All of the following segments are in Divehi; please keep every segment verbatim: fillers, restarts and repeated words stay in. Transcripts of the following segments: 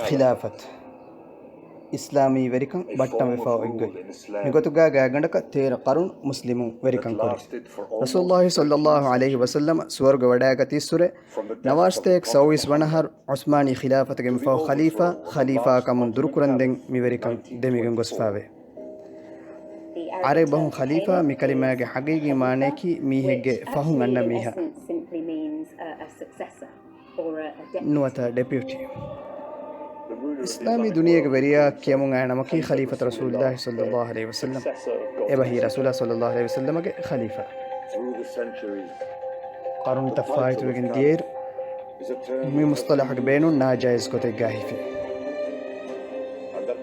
ޚިލާފަތު، އިސްލާމީ ވެރިކަން ބައްޓަންވެފަ އޮތްގޮތް. މިގޮތުގަ ގާތްގަނޑަކަށް ތޭރަ ޤަރުން މުސްލިމުން ވެރިކަން ކުރި. ރަސޫލުﷲ ޞައްލަﷲ ޢަލައިހި ވަސައްލަމަ ސުވަރުގެ ވަޑައިގަތީއްސުރެ، ނަވާރަ ސަތޭކަ ސައުވީސް ވަނަ އަހަރު ޢުސްމާނީ ޚިލާފަތުގެ މިފަހު ޚަލީފާ، ޚަލީފާ ކަމުން ދުރުކުރަންދެން މިވެރިކަން ދެމިގެން ގޮސްފާވޭ. ޢަރަބި ބަހުން ޚަލީފާ މި ކަލިމާގެ ޙަޤީޤީ މާނަޔަކީ މީހެއްގެ ފަހުން އަންނަ މީހާ. ނުވަތަ ޑެޕިއުޓީ. އިސްލާމީ ދުނިޔޭގެ ވެރިޔާ ކިޔަމުން އައި ނަމަކީ ޚަލީފަތު ރަސޫލުﷲ ޞައްލަﷲ ޢަލައިހި ވަސައްލަމް. އެބަހީ ރަސޫލާ ޞައްލަﷲ ޢަލައިހި ވަސައްލަމަގެ ޚަލީފާ. ޤަރުނުތައް ފާއިތުވެގެން ދިޔައިރު، މި މުޞްޠަލަޙުގެ ބޭނުން ނާޖާއިޒް ގޮތެއްގަ ހިފި.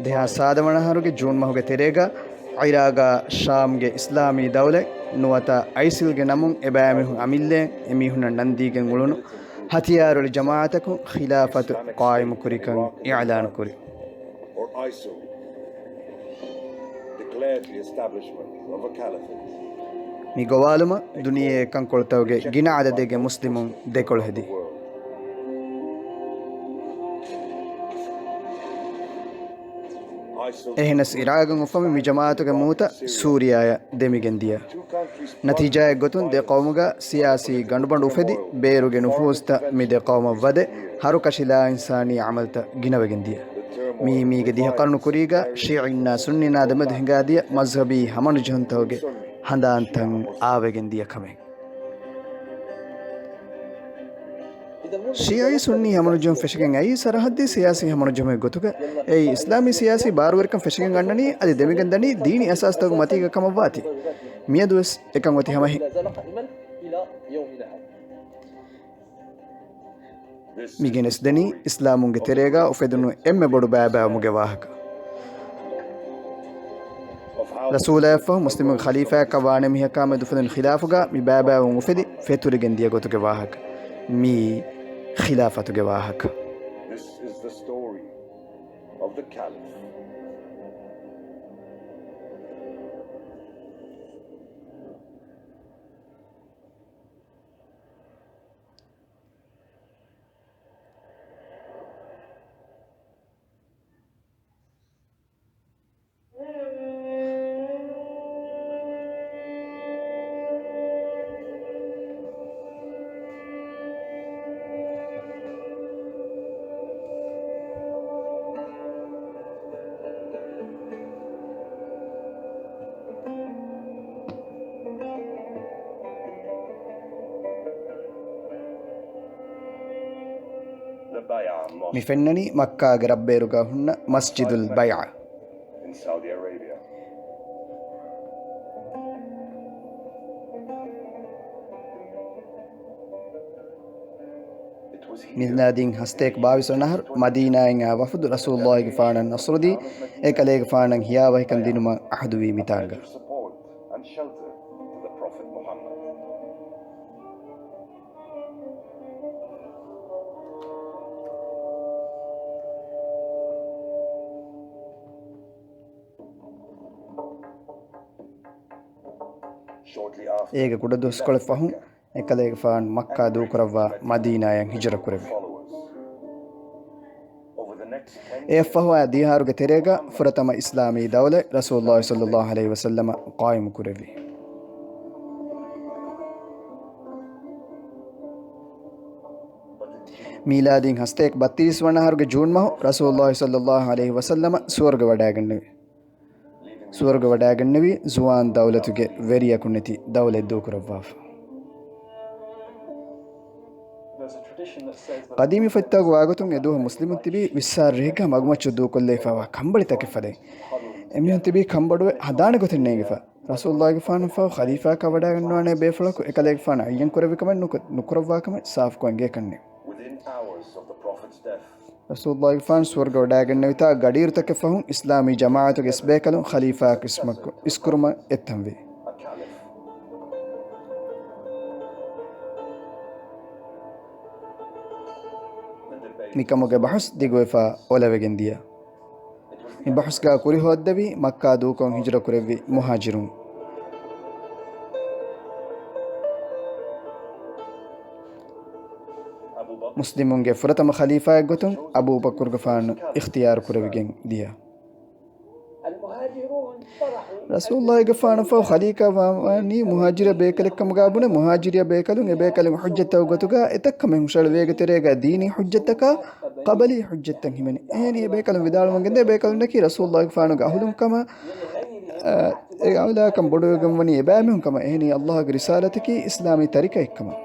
ދެހާސް ސާދަ ވަނަ އަހަރުގެ ޖޫން މަހުގެ ތެރޭގަ ޢިރާޤާ ޝާމްގެ އިސްލާމީ ދައުލަތް ނުވަތަ އައިސިލްގެ ނަމުން އެބައިމީހުން އަމިއްލައިން އެމީހުންނަށް ނަންދީގެން އުޅުނު ހަތިޔާރު އޮޅި ޖަމާޢަތަކުން ޚިލާފަތު ޤާއިމުކުރިކަން އިޢުލާނުކުރި. Or ISIL declared the establishment of a caliphate. މި ގޮވާލުމަށް ދުނިޔޭގެ ކަންކޮޅުތަކުގެ ގިނަ އަދަދެއްގެ މުސްލިމުން ދެކޮޅު ހެދި. އެހެނަސް އިރާގުން އުފަންވި މި ޖަމާޢަތުގެ މޫތައް ސޫރިޔާއަށް ދެމިގެން ދިޔަ. ނަތީޖާއެއްގޮތުން ދެ ޤައުމުގަ ސިޔާސީ ގަނޑުބަނޑު އުފެދި، ބޭރުގެ ނުފޫޒުތައް މި ދެ ޤައުމަށް ވަދެ، ހަރުކަށި ލާއިންސާނީ ޢަމަލުތައް ގިނަވެގެން ދިޔަ. މީ މީގެ ދިހަ ޤަރުނު ކުރީގަ ޝީޢީންނާ ސުންނީންނާ ދެމެދު ހިނގާދިޔަ މަޒްހަބީ ހަމަނުޖެހުންތަކުގެ ހަނދާންތައް އާވެގެން ދިޔަ ކަމެއް. ޝީޢީ ސުންނީ ހަމަނުޖެހުން ފެށިގެން އައީ ސަރަހައްދީ ސިޔާސީ ހަމަނުޖެހުމެއް ގޮތުގަ. އެއީ އިސްލާމީ ސިޔާސީ ބާރުވެރިކަން ފެށިގެން އަންނަނީ އަދި ދެމިގެންދަނީ ދީނީ އަސާސްތަކުގެ މަތީގަ ކަމަށްވާތީ. މިއަދުވެސް އެކަން އޮތީ ހަމަހެން. މި ގެނެސްދެނީ އިސްލާމުންގެ ތެރޭގަ އުފެދުނު އެންމެ ބޮޑު ބައިބައިވުމުގެ ވާހަކަ. ރަސޫލާއަށްފަހު މުސްލިމުންގެ ޚަލީފާއަކަށް ވާނެ މީހަކާމެދު އުފެދުނު ޚިލާފުގަ މި ބައިބައިވުން އުފެދި ފެތުރިގެން ދިޔަ ގޮތުގެ ވާހަކަ. މީ ޚިލާފަތުގެ ވާހަކަ. This is the story of the Caliph. މި ފެންނަނީ މައްކާގެ ރަށްބޭރުގަ ހުންނަ މަސްޖިދުލް ބައިޢާ. މިލާދީން ހަސަތޭކަ ބާވީސް ވަނަ އަހަރު މަދީނާއިން އާ ވަފުދު ރަސޫލުﷲގެފާނަށް ނަޞްރުދީ، އެކަލޭގެފާނަށް ހިޔާވަހިކަން ދިނުމަށް ޢަހުދުވީ މިތާނގަ. އޭގެ ކުޑަދުވަސްކޮޅެއް ފަހުން، އެކަލޭގެފާނު މައްކާ ދޫކުރައްވާ މަދީނާޔަށް ހިޖުރަ ކުރެއްވި. އެއަށްފަހު އާ ދިހަ އަހަރުގެ ތެރޭގަ ފުރަތަމަ އިސްލާމީ ދައުލަތް ރަސޫލުﷲ ޞައްލަﷲ ޢަލައިހި ވަސައްލަމަ ޤާއިމު ކުރެއްވި. މީލާދީން ހަސަތޭކަ ބައްތިރީސް ވަނަ އަހަރުގެ ޖޫން މަހު ރަސޫލުﷲ ޞައްލަﷲ ޢަލައިހި ވަސައްލަމަ ސުވަރުގެ ވަޑައިގެންނެވި. ސުވަރުގެ ވަޑައިގެންނެވީ ޒުވާން ދައުލަތުގެ ވެރިޔަކު ނެތި ދައުލަތް ދޫކުރައްވާފަ. ޤަދީމީ ފޮތްތަކުގެ ވާގޮތުން އެ ދުވަހު މުސްލިމުން ތިބީ ވިއްސާރަ ރޭގަ މަގުމައްޗަށް ދޫކޮށްލައިފައިވާ ކަނބަޅިތަކެއް ފަދައިން. އެމީހުން ތިބީ ކަނބަޑުވެ ހަނދާނެ ގޮތެއް ނޭނގިފަ. ރަސޫލުﷲގެފާނަށްފަހު ޚަލީފާއަކަށް ވަޑައިގަންނަވާނޭ ބޭފުޅަކު އެކަލޭގެފާނު އައްޔަން ކުރެއްވި ކަމެއް ނުކު-، ނުކުރައްވާ ކަމެއް ސާފުކޮށް އެނގޭ ކަންނޭނގެ. ރަސޫލުﷲގެފާނު ސުވަރުގެ ވަޑައިގެންނެވިތާ ގަޑިއިރުތަކެއް ފަހުން އިސްލާމީ ޖަމާޢަތުގެ އިސްބޭކަލުން ޚަލީފާއަކު އިސްމަކު އިސްކުރުމަށް އެއްތަންވީ. މިކަމުގެ ބަހުސް ދިގުވެފަ އޮލަވެގެން ދިޔަ. މި ބަހުސްގަ ކުރި ހޯއްދެވީ މައްކާ ދޫކޮށް ހިޖުރަކުރެއްވި މުހާޖިރުން. މުސްލިމުންގެ ފުރަތަމަ ޚަލީފާއެއްގޮތުން އަބޫބަކުރުގެފާނު އިޚްތިޔާރު ކުރެވިގެން ދިޔަ. ރަސޫލުއްލާހިގެފާނު ފަހު ޚަލީފާ ވަނީ މުހާޖިރު ބޭކަލެއްކަމުގާ ބުނެ، މުހާޖިރު ބޭކަލުން އެބޭކަލުން ޙުއްޖަތްތަކުގެ ގޮތުގަ އެތައް ކަމެއް ހުށަހަޅު ވޭގެ ތެރޭގަ ދީނީ ޙުއްޖަތްތަކާ ޤަބަލީ ޙުއްޖަތްތައް ހިމެނޭ. އެހެނީ އެބޭކަލުން ވިދާޅުވަން ގެންދޭ އެބޭކަލުންނަކީ ރަސޫލުއްލާހިގެފާނުގެ އަހުލުން ކަމަށް، އަ، އެ އައުލާކަން ބޮޑުވެގެން ވަނީ އެބައިމީހުން ކަމަށް. އެހެނީ އައްލާހުގެ ރިސާލަތަކީ އިސްލާމީ ތަރިކައެއް ކަމަށް.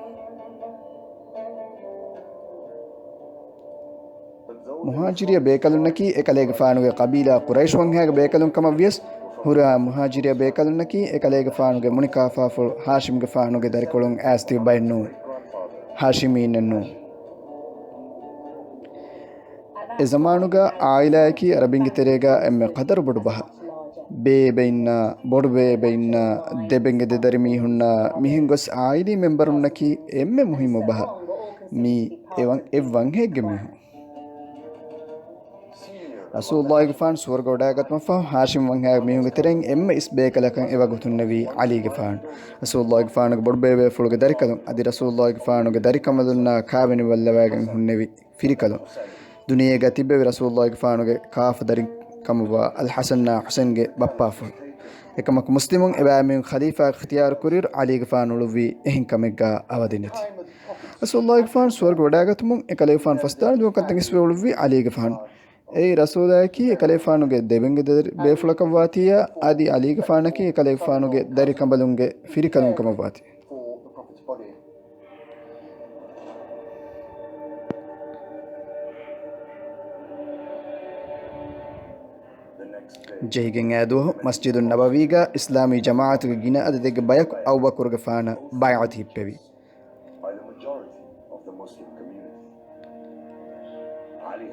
މުހާޖިރިޔަ ބޭކަލުންނަކީ އެކަލޭގެފާނުގެ ޤަބީލާ ޤުރައިޝް ވަންހައިގެ ބޭކަލުން ކަމަށް ވިޔަސް، ހުރިހާ މުހާޖިރިޔަ ބޭކަލުންނަކީ އެކަލޭގެފާނުގެ މުނިކާފާފުޅު ހާޝިމްގެފާނުގެ ދަރިކޮޅުން އައިސް ތިބި ބައެއް ނޫން، ހާޝިމީންނެއް ނޫން. އެ ޒަމާނުގަ އާއިލާއަކީ އަރަބިންގެ ތެރޭގަ އެންމެ ޤަދަރުބޮޑު ބަހަށް، ބޭބެއިންނާ، ބޮޑުބޭބެއިންނާ، ދެބެންގެ ދެދަރި މީހުންނާ މިހެން ގޮސް އާއިލީ މެންބަރުންނަކީ އެންމެ މުހިއްމު ބަހަށް. މީ އެވަން-، އެއްވަންހެއްގެ މީހުން. ރަސޫލުއްލާހިގެފާނު ސުވަރުގެ ވަޑައިގަތުމަށްފަހު، ހާޝިމް ވަންހައިގެ މީހުންގެ ތެރެއިން އެންމެ އިސް ބޭކަލަކަށް އެ ވަގުތުންނެވީ ޢަލީގެފާނު. ރަސޫލުއްލާހިގެފާނުގެ ބޮޑުބޭބޭފުޅުގެ ދަރިކަލުން އަދި ރަސޫލުއްލާހިގެފާނުގެ ދަރިކަނބަލުންނާ ކާވެނިވައްލަވައިގެން ހުންނެވި ފިރިކަލުން. ދުނިޔޭގަ ތިއްބެވި ރަސޫލުއްލާހިގެފާނުގެ ކާފަ ދަރި ކަމަށްވާ އަލް ޙަސަންއާ ޙުސައިންގެ ބައްޕާފުޅު. އެކަމަކު މުސްލިމުން އެބައިމީހުން ޚަލީފާ އިޚްތިޔާރު ކުރިއިރު ޢަލީގެފާނު އުޅުއްވީ އެހެން ކަމެއްގާ އަވަދިނެތި. ރަސޫލުއްލާހިގެފާނު ސުވަރުގެ ވަޑައިގަތުމުން އެކަލޭގެފާނު ފަސްދާން ދުވަހު ކަންތައް އިސްވެ އުޅުއްވީ ޢަލީގެފާނު. އެއީ ރަސޫލާއަކީ އެކަލޭގެފާނުގެ ދެބެންގެ ދެ-، ބޭފުޅަކަށްވާތީއާ، އަދި ޢަލީގެފާނަކީ އެކަލޭގެފާނުގެ ދަރިކަނބަލުންގެ ފިރިކަލުން ކަމަށްވާތީ. ޖެހިގެން އައި ދުވަހު މަސްޖިދުއް ނަބަވީގަ އިސްލާމީ ޖަމާޢަތުގެ ގިނަ އަދަދެއްގެ ބަޔަކު އަބޫބަކުރުގެފާނަށް ބައިޢަތު ހިއްޕެވި.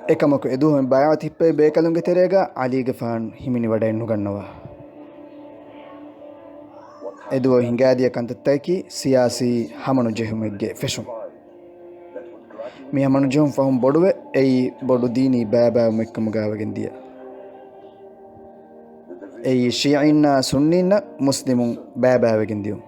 އެކަމަކު އެދުވަހު ބައިޢަތު ހިއްޕެވި ބޭކަލުންގެ ތެރޭގަ ޢަލީގެފާނު ހިމެނިވަޑައެއް ނުގަންނަވާ. އެދުވަހު ހިނގާދިޔަ ކަންތައްތަކަކީ ސިޔާސީ ހަމަނުޖެހުމެއްގެ ފެށުން. މި ހަމަނުޖެހުން ފަހުން ބޮޑުވެ، އެއީ ބޮޑު ދީނީ ބައިބައިވުމެއްކަމުގާވެގެން ދިޔަ. އެއީ ޝީޢީންނާ ސުންނީންނަށް މުސްލިމުން ބައިބައިވެގެން ދިޔުން.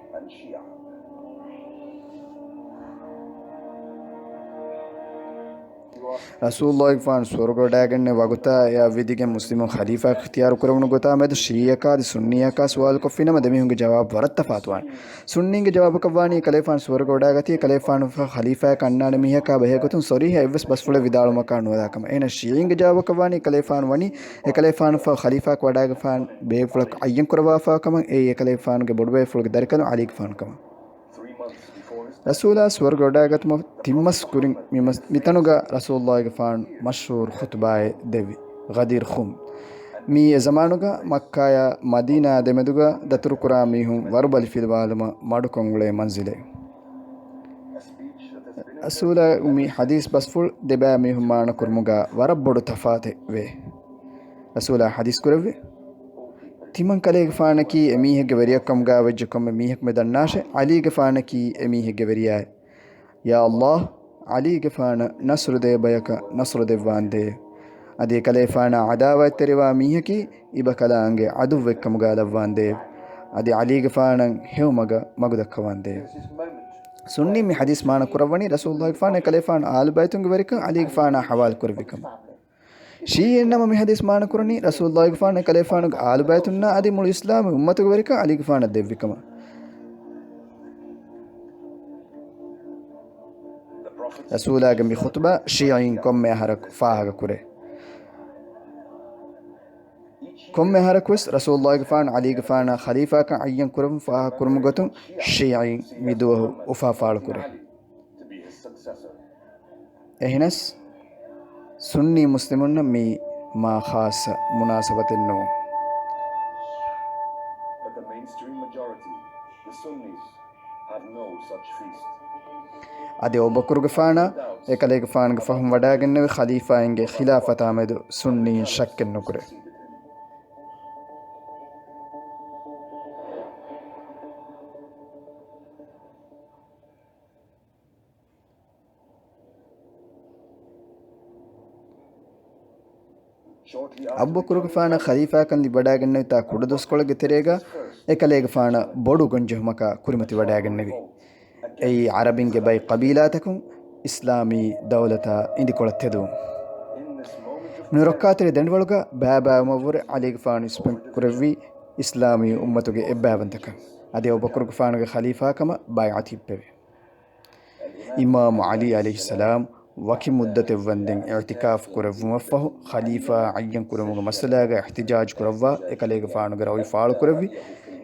ރަސޫލުއްލާހިގެފާނު ސުވަރުގެ ވަޑައިގެންނެވި ވަގުތާ އެއަށް ވިދިގެން މުސްލިމުން ޚަލީފާ އިޚްތިޔާރު ކުރެވުނު ގޮތާ މެދު ޝީޢަކާ އަދި ސުންނީއަކާ ސުވާލުކޮށްފިނަމަ ދެމީހުންގެ ޖަވާބު ވަރަށް ތަފާތުވާނެ. ސުންނީންގެ ޖަވާބަކަށްވާނީ އެކަލޭގެފާނު ސުވަރުގެ ވަޑައިގަތީ އެކަލޭގެފާނު ފަހު ޚަލީފާއަކަށް އަންނާނެ މީހަކާ ބެހޭގޮތުން ޞަރީޙަ އެއްވެސް ބަސްފުޅެއް ވިދާޅުވުމަކާ ނުވަދާ ކަމަށް. އެހެނަސް ޝީޢީންގެ ޖަވާބަކަށްވާނީ އެކަލޭގެފާނު ވަނީ އެކަލޭގެފާނު ފަހު ޚަލީފާއަކަށް ވަޑައިގެންފާނެ ބޭފުޅަކު ޢައްޔަން ކުރައްވާފާ ކަމަށް. އެއީ އެކަލޭގެފާނުގެ ބޮޑުބޭފުޅުގެ ދަރިކަލުން ޢަލީގެފާނު ކަމަށް. ރަސޫލާ ސުވަރުގެ ވަޑައިގަތުމަށް ތިން މަސް ކުރިން މި މަސް-، މިތަނުގަ ރަސޫލުއްލާހިގެފާނު މަޝްހޫރު ޚުޠުބާއެއް ދެއްވި، ޣަދީރު ޚުމް. މީ އެ ޒަމާނުގަ މައްކާޔާ މަދީނާ ދެމެދުގަ ދަތުރުކުރާ މީހުން ވަރުބަލި ފިލުވާލުމަށް މަޑުކޮށް އުޅޭ މަންޒިލެއް. ރަސޫލާ މި ޙަދީޘް ބަސްފުޅު ދެބައި މީހުން މާނަ ކުރުމުގަ ވަރަށް ބޮޑު ތަފާތެއް ވޭ. ރަސޫލާ ޙަދީޘް ކުރެއްވި، ތިމަން ކަލޭގެފާނަކީ އެމީހެއްގެ ވެރިޔަކަމުގާ ވެއްޖެ ކޮންމެ މީހަކު މެ ދަންނާށޭ، ޢަލީގެފާނަކީ އެމީހެއްގެ ވެރިޔާއޭ. ޔާ ﷲ، ޢަލީގެފާނަށް ނަޞްރު ދޭ ބަޔަކަށް ނަޞްރު ދެއްވާންދޭ. އަދި އެކަލޭފާނާ ޢަދާވާތްތެރިވާ މީހަކީ އިބަކަލާނގެ ޢަދުއްވެއްކަމުގާ ލައްވާންދޭ. އަދި ޢަލީގެފާނަށް ހެޔޮމަގަށް މަގުދައްކަވާންދޭ. ސުންނީ މި ޙަދީޘް މާނަ ކުރައްވަނީ ރަސޫލުއްލާހިގެފާނު އެކަލޭފާނު އާލުބައިތުންގެ ވެރިކަން ޢަލީގެފާނާ ޙަވާލު ކުރެއްވި ކަމަށް. ޝީޢީން ނަމަ މި ޙަދީޘް މާނަ ކުރަނީ ރަސޫލުއްލާހިގެފާނު އެކަލޭފާނުގެ އާލުބައިތުންނާ އަދި މުޅި އިސްލާމީ އުއްމަތުގެ ވެރިކަން ޢަލީގެފާނަށް ދެއްވި ކަމަށް. ރަސޫލާގެ މި ޚުޠުބާ ޝީޢީން ކޮންމެ އަހަރަކު ފާހަގަ ކުރޭ. ކޮންމެ އަހަރަކުވެސް ރަސޫލުއްލާހިގެފާނު ޢަލީގެފާނާ ޚަލީފާކަން ޢައްޔަން ކުރަމުން ފާހަގަ ކުރުމުގެ ގޮތުން ޝީޢީން މި ދުވަހު އުފާ ފާޅު ކުރޭ. އެހެނަސް، ސުންނީ މުސްލިމުންނަށް މީ މާ ޚާއްޞަ މުނާސަބަތެއް ނޫން. But the mainstream majority, the Sunnis, have no such feast. އަދި އަބޫބަކުރުގެފާނާ އެކަލޭގެފާނުގެ ފަހުން ވަޑައިގެންނެވި ޚަލީފާއިންގެ ޚިލާފަތާ މެދު ސުންނީން ޝައްކެއް ނުކުރޭ. އަބޫބަކުރުގެފާނަށް ޚަލީފާކަން ލިބިވަޑައިގެންނެވި ތާ ކުޑަދުވަސްކޮޅެއްގެ ތެރޭގަ އެކަލޭގެފާނަށް ބޮޑު ގޮންޖެހުމަކާ ކުރިމަތިވަޑައިގެންނެވި. އެއީ ޢަރަބިންގެ ބައެއް ޤަބީލާތަކުން އިސްލާމީ ދައުލަތާ އިނދިކޮޅަށް ތެދުވުން. މި ރައްކާތެރި ދަނޑިވަޅުގަ ބައިބައިވުމަށްވުރެ ޢަލީގެފާނު އިސްވެ ކުރެއްވީ އިސްލާމީ އުއްމަތުގެ އެއްބައިވަންތަކަން. އަދި އަބޫބަކުރުގެފާނުގެ ޚަލީފާކަމަށް ބައިޢަތު ހިއްޕެވި. އިމާމު ޢަލީ ޢަލައިހިއްސަލާމް ވަކި މުއްދަތެއްވަންދެން އިޢުތިކާފު ކުރެއްވުމަށްފަހު، ޚަލީފާ ޢައްޔަން ކުރުމުގެ މައްސަލާގަ އިޙްތިޖާޖު ކުރައްވާ އެކަލޭގެފާނުގެ ރައުޔު ފާޅުކުރެއްވި.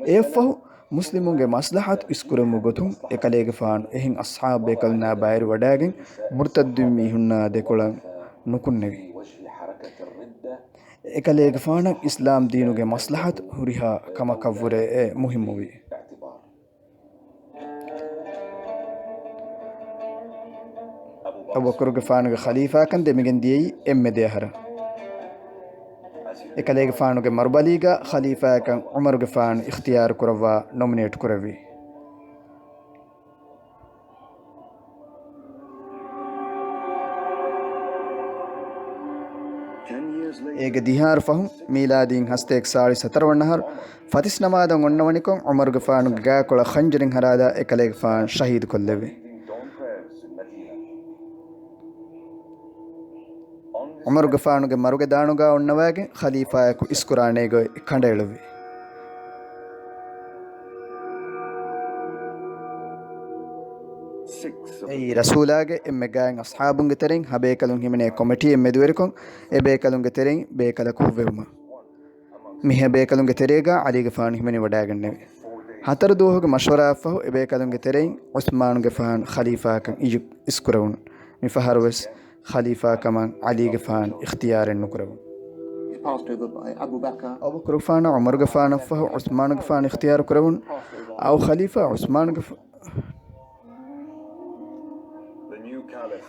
އެއަށްފަހު، މުސްލިމުންގެ މަސްލަހަތު އިސްކުރެއްވުމުގެ ގޮތުން އެކަލޭގެފާނު އެހެން އަޞްޙާބު ބޭކަލުންނާ ބައިވެރިވަޑައިގެން، މުރުތައްދުވި މީހުންނާ ދެކޮޅަށް ނުކުންނެވި. އެކަލޭގެފާނަށް އިސްލާމް ދީނުގެ މަސްލަހަތު ހުރިހާ ކަމަކަށްވުރެ އެ މުހިއްމުވި. އަބޫބަކުރުގެފާނުގެ ޚަލީފާކަން ދެމިގެން ދިޔައީ އެންމެ ދެ އަހަރަށް. އެކަލޭގެފާނުގެ މަރުބަލީގަ ޚަލީފާއަކަށް ޢުމަރުގެފާނު އިޚްތިޔާރު ކުރައްވާ ނޮމިނޭޓް ކުރެއްވި. އޭގެ ދިހަ އަހަރު ފަހުން، މީލާދީން ހަސަތޭކަ ސާޅީސް ހަތަރު ވަނަ އަހަރު، ފަތިސް ނަމާދަށް އޮންނަވަނިކޮށް، ޢުމަރުގެފާނުގެ ގާކޮޅަށް ޚަންޖަރެއް ހަރާލާ އެކަލޭގެފާނު ޝަހީދު ކޮށްލެއްވި. ޢުމަރުގެފާނުގެ މަރުގެ ދާނުގާ އޮންނަވައިގެން ޚަލީފާއަކު އިސްކުރާނޭ ގޮތް ކަނޑައެޅުއްވި. އެއީ ރަސޫލާގެ އެންމެ ގާތް އަޞްޙާބުންގެ ތެރެއިން ހަ ބޭކަލުން ހިމެނޭ ކޮމިޓީއެއް މެދުވެރިކޮށް، އެ ބޭކަލުންގެ ތެރެއިން ބޭކަލަކު ހުއްވެވުމަށް. މި ހަ ބޭކަލުންގެ ތެރޭގާ ޢަލީގެފާނު ހިމެނިވަޑައިގެންނެވި. ހަތަރު ދުވަހުގެ މަޝްވަރާއަށްފަހު، އެ ބޭކަލުންގެ ތެރެއިން ޢުސްމާނުގެފާނު ޚަލީފާކަން އިޖު އިސްކުރެވުނު. މިފަހަރުވެސް ޚަލީފާކަމަށް ޢަލީގެފާނު އިޚްތިޔާރެއް ނުކުރެވުނު. އަބޫބަކުރުގެފާނަށް ޢުމަރުގެފާނަށްފަހު ޢުސްމާނުގެފާނު އިޚްތިޔާރު ކުރެވުނު. އައު ޚަލީފާ ޢުސްމާނުގެފާ-،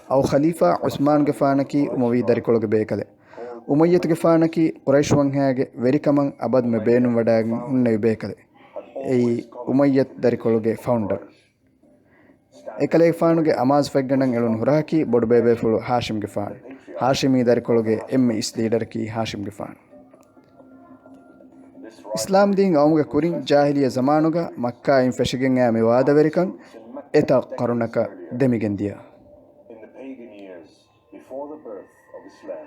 އައު ޚަލީފާ ޢުސްމާނުގެފާނަކީ އުމަވީ ދަރިކޮޅުގެ ބޭކަލެއް. އުމައްޔަތުގެފާނަކީ ޤުރައިޝު ވަންހައިގެ ވެރިކަމަށް އަބަދުމެ ބޭނުންވަޑައިގެން ހުންނެވި ބޭކަލެއް. އެއީ އުމައްޔަތު ދަރިކޮޅުގެ ފައުންޑަރ. އެކަލޭގެފާނުގެ އަމާޒު ފަތްގަނޑަށް އެޅުނު ހުރަހަކީ ބޮޑުބޭބޭފުޅު ހާޝިމްގެފާނު. ހާޝިމީ ދަރިކޮޅުގެ އެންމެ އިސް ލީޑަރަކީ ހާޝިމްގެފާނު. އިސްލާމްދީން އައުމުގެ ކުރިން ޖާހިލިއްޔަ ޒަމާނުގަ މައްކާއިން ފެށިގެން އައި މި ވާދަވެރިކަން އެތައް ޤަރުނަކަށް ދެމިގެން ދިޔަ. In the pagan years, before the birth of Islam.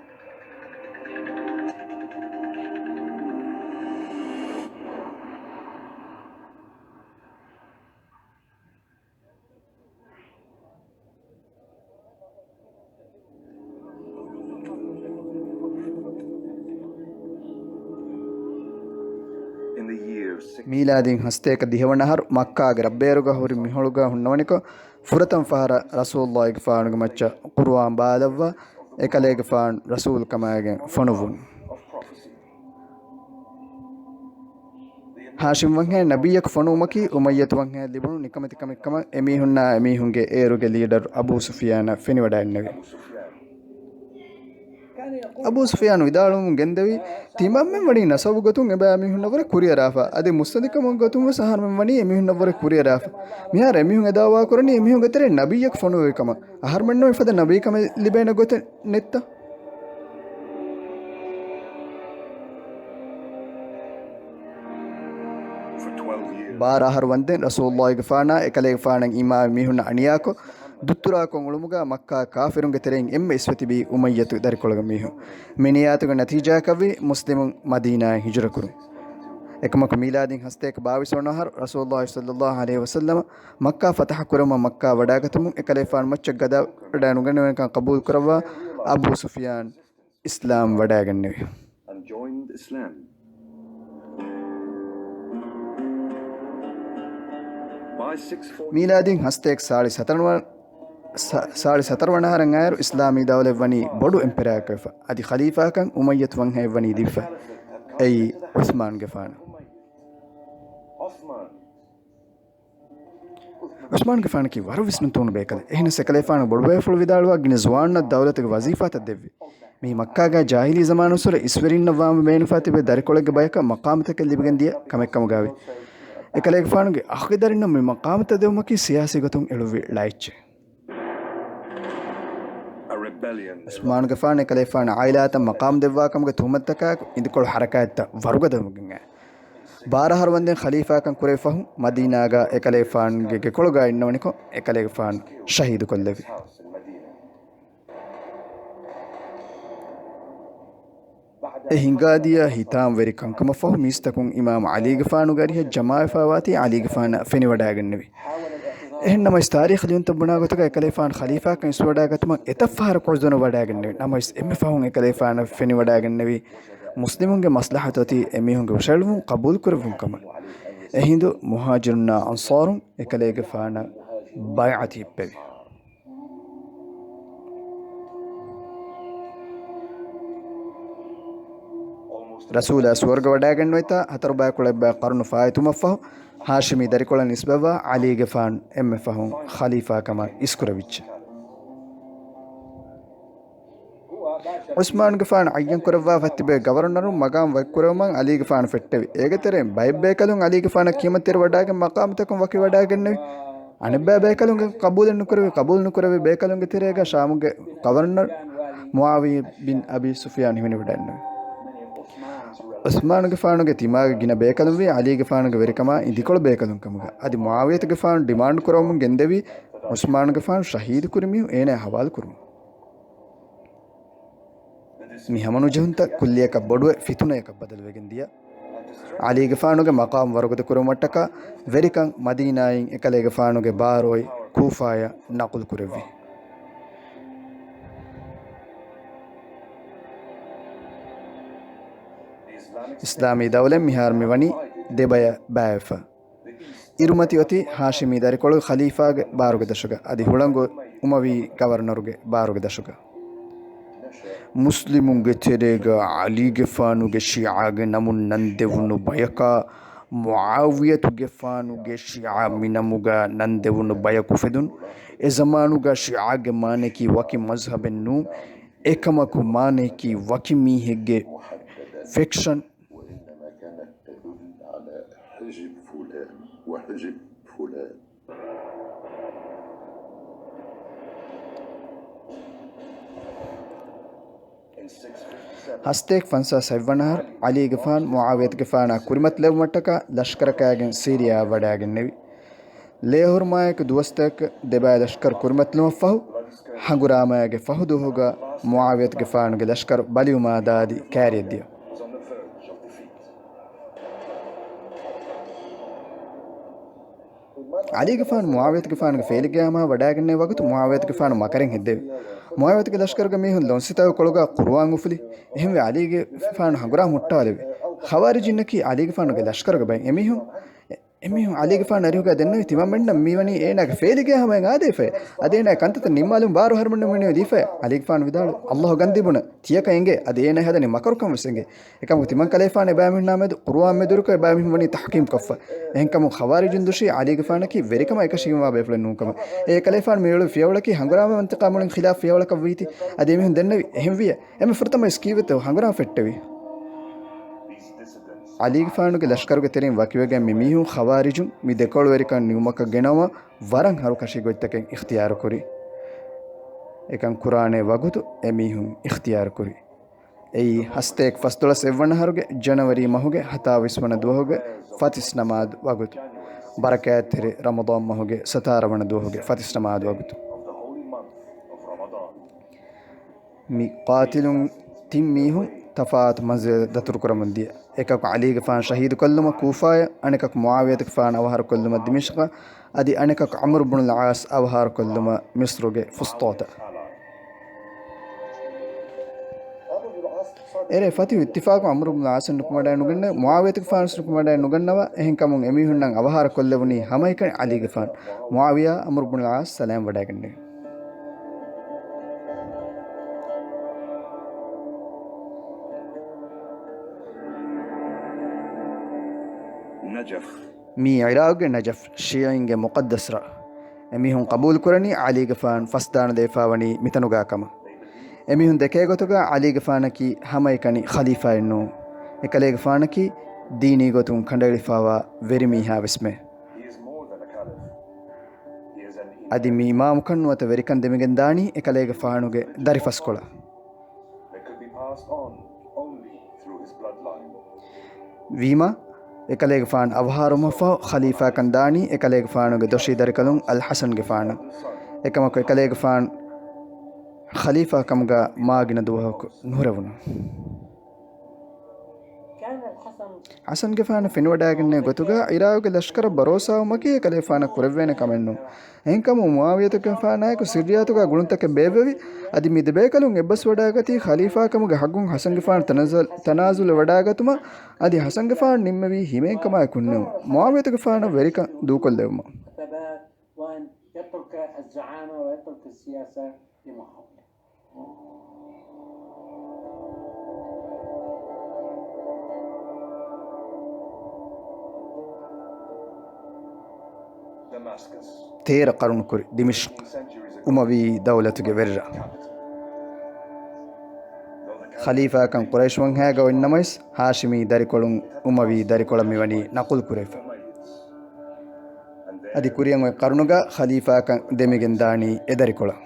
In the year six- މީލާދީން ހަސަތޭކަ ދިހަވަނަ އަހަރު މައްކާގެ ރަށްބޭރުގަ ހުރި މިހޮޅުގަ ހުންނަވަނިކޮށް، ފުރަތަމަ ފަހަރަށް ރަސޫލުއްލާހިގެފާނުގެ މައްޗަށް ޤުރުއާން ބާލައްވާ، އެކަލޭގެފާނު ރަސޫލު ކަމާގެން ފޮނުއްވުނު. ހާޝިމް ވަންހައި ނަބިއްޔަކު ފޮނުވުމަކީ އުމައްޔަތު ވަންހައި ލިބުނު ނިކަމެތިކަމެއްކަމަށް އެމީހުންނާ އެމީހުންގެ އޭރުގެ ލީޑަރު އަބޫ ސުފިޔާނަށް ފެނިވަޑައިގެންނެވި. އަބޫ ސުފިޔާނު ވިދާޅުވަމުން ގެންދެވީ، ތިމަންމެން ވަނީ ނަސަބު ގޮތުން އެބައިމީހުންނަށްވުރެ ކުރިއަރާފަ، އަދި މުއްސަނދިކަމުގެ ގޮތުން ވެސް އަހަރުމެން ވަނީ އެމީހުންނަށްވުރެ ކުރިއަރާފަ. މިހާރު އެމީހުން އެ ދައުވާ ކުރަނީ އެމީހުންގެ ތެރެއިން ނަބިއްޔަކު ފޮނުވެވި ކަމަށް. އަހަރުމެންނަށް މިފަދަ ނަބީކަމެއް ލިބޭނެ ގޮތެއް ނެތްތަ؟ ބާރަ އަހަރު ވަންދެން ރަސޫލުއްލާހިގެފާނާ އެކަލޭގެފާނަށް އީމާންވި މީހުންނަށް އަނިޔާކޮށް، ދުއްތުރާކޮށް އުޅުމުގަ މައްކާ ކާފިރުންގެ ތެރެއިން އެންމެ އިސްވެ ތިބީ އުމައްޔަތު ދަރިކޮޅުގެ މީހުން. މި ނިޔާތުގެ ނަތީޖާއަކަށްވީ މުސްލިމުން މަދީނާއަށް ހިޖުރަ ކުރުން. އެކަމަކު މީލާދީން ހަސަތޭކަ ބާވީސް ވަނަ އަހަރު ރަސޫލުއްލާހި ޞައްލައްލާހު ޢަލައިހި ވަސައްލަމަ މައްކާ ފަތަޙަ ކުރުމަށް މައްކާ ވަޑައިގަތުމުން އެކަލޭފާނު މައްޗަށް ގަދަވަޑައި ނުގަނެވޭނެކަން ޤަބޫލު ކުރައްވާ އަބޫ ސުފިޔާން އިސްލާމް ވަޑައިގެންނެވި. މީލާދީން ހަސަތޭކަ ސާޅީސް ހަތަރު ވަ-، ސާ-، ސާޅީސް ހަތަރު ވަނަ އަހަރަށް އައިރު އިސްލާމީ ދައުލަތް ވަނީ ބޮޑު އެމްޕަޔަރަކަށް ވެފަ. އަދި ޚަލީފާކަން އުމައްޔަތު ވަންހައެއް ވަނީ ލިބިފަ. އެއީ ޢުސްމާންގެފާނު. ޢުސްމާންގެފާނަކީ ވަރަށް ވިސްނުން ތޫނު ބޭކަލެއް. އެހެނަސް އެކަލޭފާނު ބޮޑުބޭފުޅު ވިދާޅުވާ ގިނަ ޒުވާނުންނަށް ދައުލަތުގެ ވަޒީފާތައް ދެއްވި. މީ މައްކާގަ ޖާހިލީ ޒަމާނުއްސުރެ އިސްވެރިންނަށް ވާންވެ ބޭނުންފާ ތިބޭ ދަރިކޮޅެއްގެ ބަޔަކަށް މަޤާމުތަކެއް ލިބިގެން ދިޔަ ކަމެއްކަމުގައިވި. އެކަލޭގެފާނުގެ އަޚުގެ ދަރިންނަށް މި މަޤާމުތައް ދެއްވުމަކީ ސިޔާސީ ގޮތުން އެޅުއްވި ޅައެއްޗެއް. ޢުސްމާނުގެފާނު އެކަލޭފާނު ޢާއިލާތައް މަޤާމު ދެއްވާ ކަމުގެ ތުހުމަތުތަކާއެކު އިނދިކޮޅު ޙަރަކާތްތައް ވަރުގަދަވެގެން އައި. ބާރަ އަހަރު ވަންދެން ޚަލީފާކަން ކުރެވި ފަހުން، މަދީނާގަ އެކަލޭފާނުގެ ގެކޮޅުގަ އިންނަވަނިކޮށް، އެކަލޭގެފާނު ޝަހީދުކޮށްލެވި. އެ ހިނގާދިޔަ ހިތާމަވެރި ކަންކަމަށްފަހު މީސްތަކުން އިމާމު ޢަލީގެފާނުގެ އަރިހަށް ޖަމާވެފާވާތީ ޢަލީގެފާނަށް ފެނިވަޑައިގެންނެވި. އެހެންނަމަވެސް ތާރީޚު ލިޔުންތައް ބުނާގޮތުގަ އެކަލޭފާނު ޚަލީފާކަން އިސްވަޑައިގަތުމަށް އެތައް ފަހަރަކު ޢުޒުރު ވަޑައިގެންނެވި. ނަމަވެސް އެންމެ ފަހުން އެކަލޭފާނަށް ފެނިވަޑައިގެންނެވީ މުސްލިމުންގެ މަސްލަހަތު އޮތީ އެމީހުންގެ ހުށައެޅުމުން ޤަބޫލުކުރެއްވުން ކަމަށް. އެހިނދު މުހާޖިރުންނާ އަންޞާރުން އެކަލޭގެފާނަށް ބައިޢަތު ހިއްޕެވި. ރަސޫލާ ސުވަރުގެ ވަޑައިގެންނެވިތާ ހަތަރު ބައިކުޅައެއްބައި ޤަރުނު ފާއިތުވުމަށްފަހު، ހާޝިމީ ދަރިކޮޅަށް ނިސްބަތްވާ ޢަލީގެފާނު އެންމެ ފަހުން ޚަލީފާކަމަށް އިސްކުރެވިއްޖެ. ޢުސްމާނުގެފާނު ޢައްޔަންކުރައްވާފަ ތިބޭ ގަވަރުނަރުން މަގާމް ވަކިކުރެވުމަށް ޢަލީގެފާނު ފެއްޓެވި. އޭގެ ތެރެއިން ބައެއް ބޭކަލުން ޢަލީގެފާނަށް ކިޔަމަންތެރިވަޑައިގެން މަޤާމުތަކުން ވަކިވަޑައިގެންނެވި. އަނެއްބައި ބޭކަލުންގެ ޤަބޫލެއް ނުކުރެވި، ޤަބޫލު ނުކުރެވި ބޭކަލުންގެ ތެރޭގަ ޝާމުގެ ގަވަރުނަރު މުޢާވިޔާ ބިން އަބީ ސުފްޔާން ހިމެނިވަޑައިގެންނެވި. ޢުސްމާނުގެފާނުގެ ތިމާގެ ގިނަ ބޭކަލުންވީ ޢަލީގެފާނުގެ ވެރިކަމާ އިދިކޮޅު ބޭކަލުން ކަމުގަ. އަދި މުޢާވިޔަތުގެފާނު ޑިމާންޑު ކުރަމުން ގެންދެވީ ޢުސްމާނުގެފާނު ޝަހީދު ކުރި މީހުން އޭނާ ހަވާލު ކުރުމުން. މި ހަމަނުޖެހުންތައް ކުއްލިއަކަށް ބޮޑުވެ ފިތުނަޔަކަށް ބަދަލުވެގެން ދިޔަ. ޢަލީގެފާނުގެ މަޤާމް ވަރުގަދަކުރުމަށްޓަކާ ވެރިކަން މަދީނާއިން އެކަލޭގެފާނުގެ ބާރު އޮތް ކޫފާޔަށް ނަޤުލު ކުރެއްވި. އިސްލާމީ ދައުލަތް މިހާރު މިވަނީ ދެބަޔަށް ބައިވެފަ. އިރުމަތި އޮތީ ހާޝިމީ ދަރިކޮޅުގެ ޚަލީފާގެ ބާރުގެ ދަށުގަ، އަދި ހުޅަނގު އުމަވީ ގަވަރުނަރުގެ ބާރުގެ ދަށުގަ. މުސްލިމުންގެ ތެރޭގަ ޢަލީގެފާނުގެ ޝިޢާގެ ނަމުން ނަންދެވުނު ބަޔަކާ، މުޢާވިޔަތުގެފާނުގެ ޝިޢާ މިނަމުގަ ނަންދެވުނު ބަޔަކު އުފެދުނު. އެ ޒަމާނުގަ ޝިޢާގެ މާނަޔަކީ ވަކި މަޒްހަބެއް ނޫން. އެކަމަކު މާނަޔަކީ ވަކި މީހެއްގެ ފެކްޝަން. وإنما كانت تدل على حزب فلان وحزب فلان. ހަސަތޭކަ ފަންސާސް ހަތްވަނަ އަހަރު ޢަލީގެފާނު މުޢާވިޔަތުގެފާނާ ކުރިމަތިލެއްވުމަށްޓަކާ ލަޝްކަރަކާގެން ސީރިޔާއަށް ވަޑައިގެންނެވި. ލޭހުރުމާއެކު ދުވަސްތަކަކަށް ދެބައި ލަޝްކަރު ކުރިމަތިލުމަށްފަހު، ހަނގުރާމައިގެ ފަހު ދުވަހުގަ މުޢާވިޔަތުގެފާނުގެ ލަޝްކަރު ބަލިވުމާ ދާދި ކައިރިއަށްދިޔަ. ޢަލީގެފާނު މުޢާވިޔަތުގެފާނުގެ ފޭލިގެ ހަމަ ވަޑައިގެންނެވި ވަގުތު މުޢާވިޔަތުގެފާނު މަކަރެއް ހެއްދެވި. މުޢާވިޔަތުގެ ލަޝްކަރުގެ މީހުން ލޮންސިތަކުގެ ކޮޅުގަ ޤުރުއާން އުފުލި. އެހެންވެ ޢަލީގެފާނު ހަނގުރާމަ ހުއްޓާލެވި. ޚަވާރިޖުންނަކީ ޢަލީގެފާނުގެ ލަޝްކަރުގެ ބައެއް. އެމީހުން އެމީހުން ޢަލީގެފާނު އަރިހުގަ ދެންނެވި ތިމަންމެންނަށް މިވަނީ އޭނާގެ ފޭލިގެ ހަމައަށް އާދެވިފައި. އަދި އޭނާ ކަންތައްތައް ނިންމާލުން ބާރު އަހަރުމެންނަށް ވަނީ ދީފައި. ޢަލީގެފާނު ވިދާޅު، ﷲ ގަންދީ ބުނަ، ތިޔަކަށް އެނގޭ. އަދި އޭނާ ހަދަނީ މަކަރުކަން ވެސް އެނގޭ. އެކަމަކު ތިމަން ކަލޭފާނު އެބައިމީހުންނާ މެދު ޤުރުއާން މެދުވެރިކޮށް އެބައިމީހުން ވަނީ ތަޙްކީމް ކޮށްފަ. އެހެންކަމުން ޚަވާރިޖުން ދުށީ ޢަލީގެފާނަކީ ވެރިކަމަށް އެކަށީގެންވާ ބޭފުޅެއް ނޫންކަމަށް. އެ ކަލޭފާނު މިއުޅުއްވި ފިޔަވަޅަކީ ހަނގުރާމަ މަންތިޤާ މުޅިން ޚިލާފު ފިޔަވަޅަކަށް ވީތީ. އަދި އެމީހުން ދެންނެވި އެހެންވިޔަ. އެންމެ ފުރަތަމަ އިސް ކީއްވެތޯ ހަނގުރާމަ ފެއްޓެވީ؟ ޢަލީގެފާނުގެ ލަޝްކަރުގެ ތެރެއިން ވަކިވެގެން މި މީހުން ޚަވާރިޖުން މި ދެކޮޅުވެރިކަން ނިމުމަކަށް ގެނައުމަށް ވަރަށް ހަރުކަށި ގޮތްތަކެއް އިޚްތިޔާރުކުރި. އެކަން ކުރާނެ ވަގުތު އެމީހުން އިޚްތިޔާރުކުރި. އެއީ ހަސަތޭކަ ފަސްދޮޅަސް އެއްވަނަ އަހަރުގެ ޖަނަވަރީ މަހުގެ ހަތާވީސް ވަނަ ދުވަހުގެ ފަތިސް ނަމާދު ވަގުތު. ބަރަކާތްތެރި ރަމަޟާން މަހުގެ ސަތާރަ ވަނަ ދުވަހުގެ ފަތިސް ނަމާދު ވަގުތު. މި ޤާތިލުން ތިން މީހުން ތަފާތު މަންޒިލެއް ދަތުރުކުރަމުން ދިޔަ. އެކަކު ޢަލީގެފާނު ޝަހީދުކޮށްލުމަށް ކޫފާޔަށް، އަނެކަކު މުޢާވިޔަތުގެފާނު އަވަހާރަކޮށްލުމަށް ދިމިޝްޤަށް، އަދި އަނެކަކު ޢަމްރު ބުނުލް ޢާޞް އަވަހާރަކޮށްލުމަށް މިޞްރުގެ ފުސްޠޯތަށް. އެރޭ ފަތިހު އިއްތިފާޤު ޢަމްރު ބުނުލް ޢާޞަށް ނުކުމެވަޑައިނުގެންނެވި، މުޢާވިޔަތުގެފާނަށް ނުކުމެވަޑައިނުގަންނަވާ. އެހެންކަމުން އެމީހުންނަށް އަވަހާރަކޮށްލެވުނީ ހަމައެކަނި ޢަލީގެފާނު. މުޢާވިޔާ ޢަމްރު ބުނުލް ޢާޞް ސަލާމް ވަޑައިގެންނެވި. ނަޖަފް. މީ ޢިރާޤުގެ ނަޖަފް، ޝީޢީންގެ މުޤައްދަސް ރަށް. އެމީހުން ޤަބޫލުކުރަނީ ޢަލީގެފާނު ފަސްދާނުލައިފާވަނީ މިތަނުގާ ކަމަށް. އެމީހުން ދެކޭ ގޮތުގަ ޢަލީގެފާނަކީ ހަމައެކަނި ޚަލީފާއެއް ނޫން. އެކަލޭގެފާނަކީ ދީނީ ގޮތުން ކަނޑައެޅިފާވާ ވެރިމީހާވެސްމެ. އަދި މި އިމާމުކަން ނުވަތަ ވެރިކަން ދެމިގެންދާނީ އެކަލޭގެފާނުގެ ދަރިފަސްކޮޅަށް. ވީމާ، އެކަލޭގެފާނު އަވަހާރުވުމަށްފަހު ޚަލީފާކަން ދާނީ އެކަލޭގެފާނުގެ ދޮށީ ދަރިކަލުން އަލްޙަސަންގެފާނަށް. އެކަމަކު އެކަލޭގެފާނު ޚަލީފާކަމުގަ މާގިނަ ދުވަހަކު ނުހުރެވުނު. ޙަސަންގެފާނަށް ފެނިވަޑައިގެންނެވި ގޮތުގަ ޢިރާޤުގެ ލަޝްކަރަށް ބަރޯސާވުމަކީ އެކަލޭގެފާނަށް ކުރެވޭނެ ކަމެއް ނޫން. އެހެންކަމުން މުޢާވިޔަތުގެފާނާއެކު ސިއްރިއްޔާތުގަ ގުޅުންތަކެއް ބޭއްވެވި، އަދި މި ދެބޭކަލުން އެއްބަސްވަޑައިގަތީ ޚަލީފާކަމުގެ ޙައްޤުން ޙަސަންގެފާނު ތަނާޒަލް، ތަނާޒުލުވެވަޑައިގަތުމަށް، އަދި ޙަސަންގެފާނު ނިންމެވީ ހިމޭންކަމާއެކު ނޫން، މުޢާވިޔަތުގެފާނަށް ވެރިކަން ދޫކޮށްލެވުމަށް. وأن يترك الزعامة ويترك السياسة لمعاوية. ތޭރަ ޤަރުނުކުރި ދިމިޝްޤު، އުމަވީ ދައުލަތުގެ ވެރިރަށް. ޚަލީފާކަން ޤުރައިޝް ވަންހައިގަ އޮތްނަމަވެސް، ހާޝިމީ ދަރިކޮޅުން އުމަވީ ދަރިކޮޅަށް މިވަނީ ނަޤުލު ކުރެވިފަ. އަދި ކުރިއަށް އޮތް ޤަރުނުގަ ޚަލީފާކަން ދެމިގެން ދާނީ އެ ދަރިކޮޅަށް.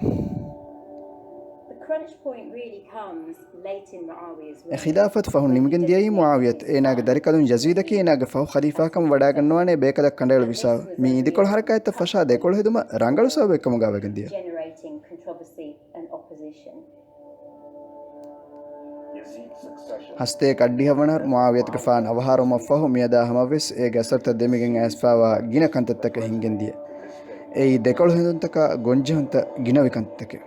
The crunch point really comes late in Muawiya's reign. އެ ޚިލާފަތު ފަހުން ނިމިގެން ދިޔައީ މުޢާވިޔަތު. އޭނާގެ ދަރިކަލުން ޔަޒީދަކީ އޭނާގެ ފަހު ޚަލީފާކަމަށް ވަޑައިގަންނަވާނޭ ބޭކަލަށް ކަނޑައެޅުއްވި ސަބަބު. މި އިދިކޮޅު ޙަރަކާތްތައް ފަށާ ދެކޮޅު ހެދުމަށް ރަނގަޅު ސަބަބެއް ކަމުގަ ވެގެން ދިޔަ. Generating controversy and opposition. ހަސަދައިގެ އަށްޑިހަ ވަނަ މުޢާވިޔަތުގެފާނު އަވަހާރަވުމަށްފަހު، މިއަދާ ހަމަވެސް އޭގެ އަސަރުތައް ދެމިގެން އައިސްފައިވާ ގިނަ ކަންތައްތަކެއް ހިންގެން ދިޔަ. އެއީ ދެކޮޅު ހެދުންތަކާ ގޮންޖެހުންތައް ގިނަވި ކަންތައްތަކެއް.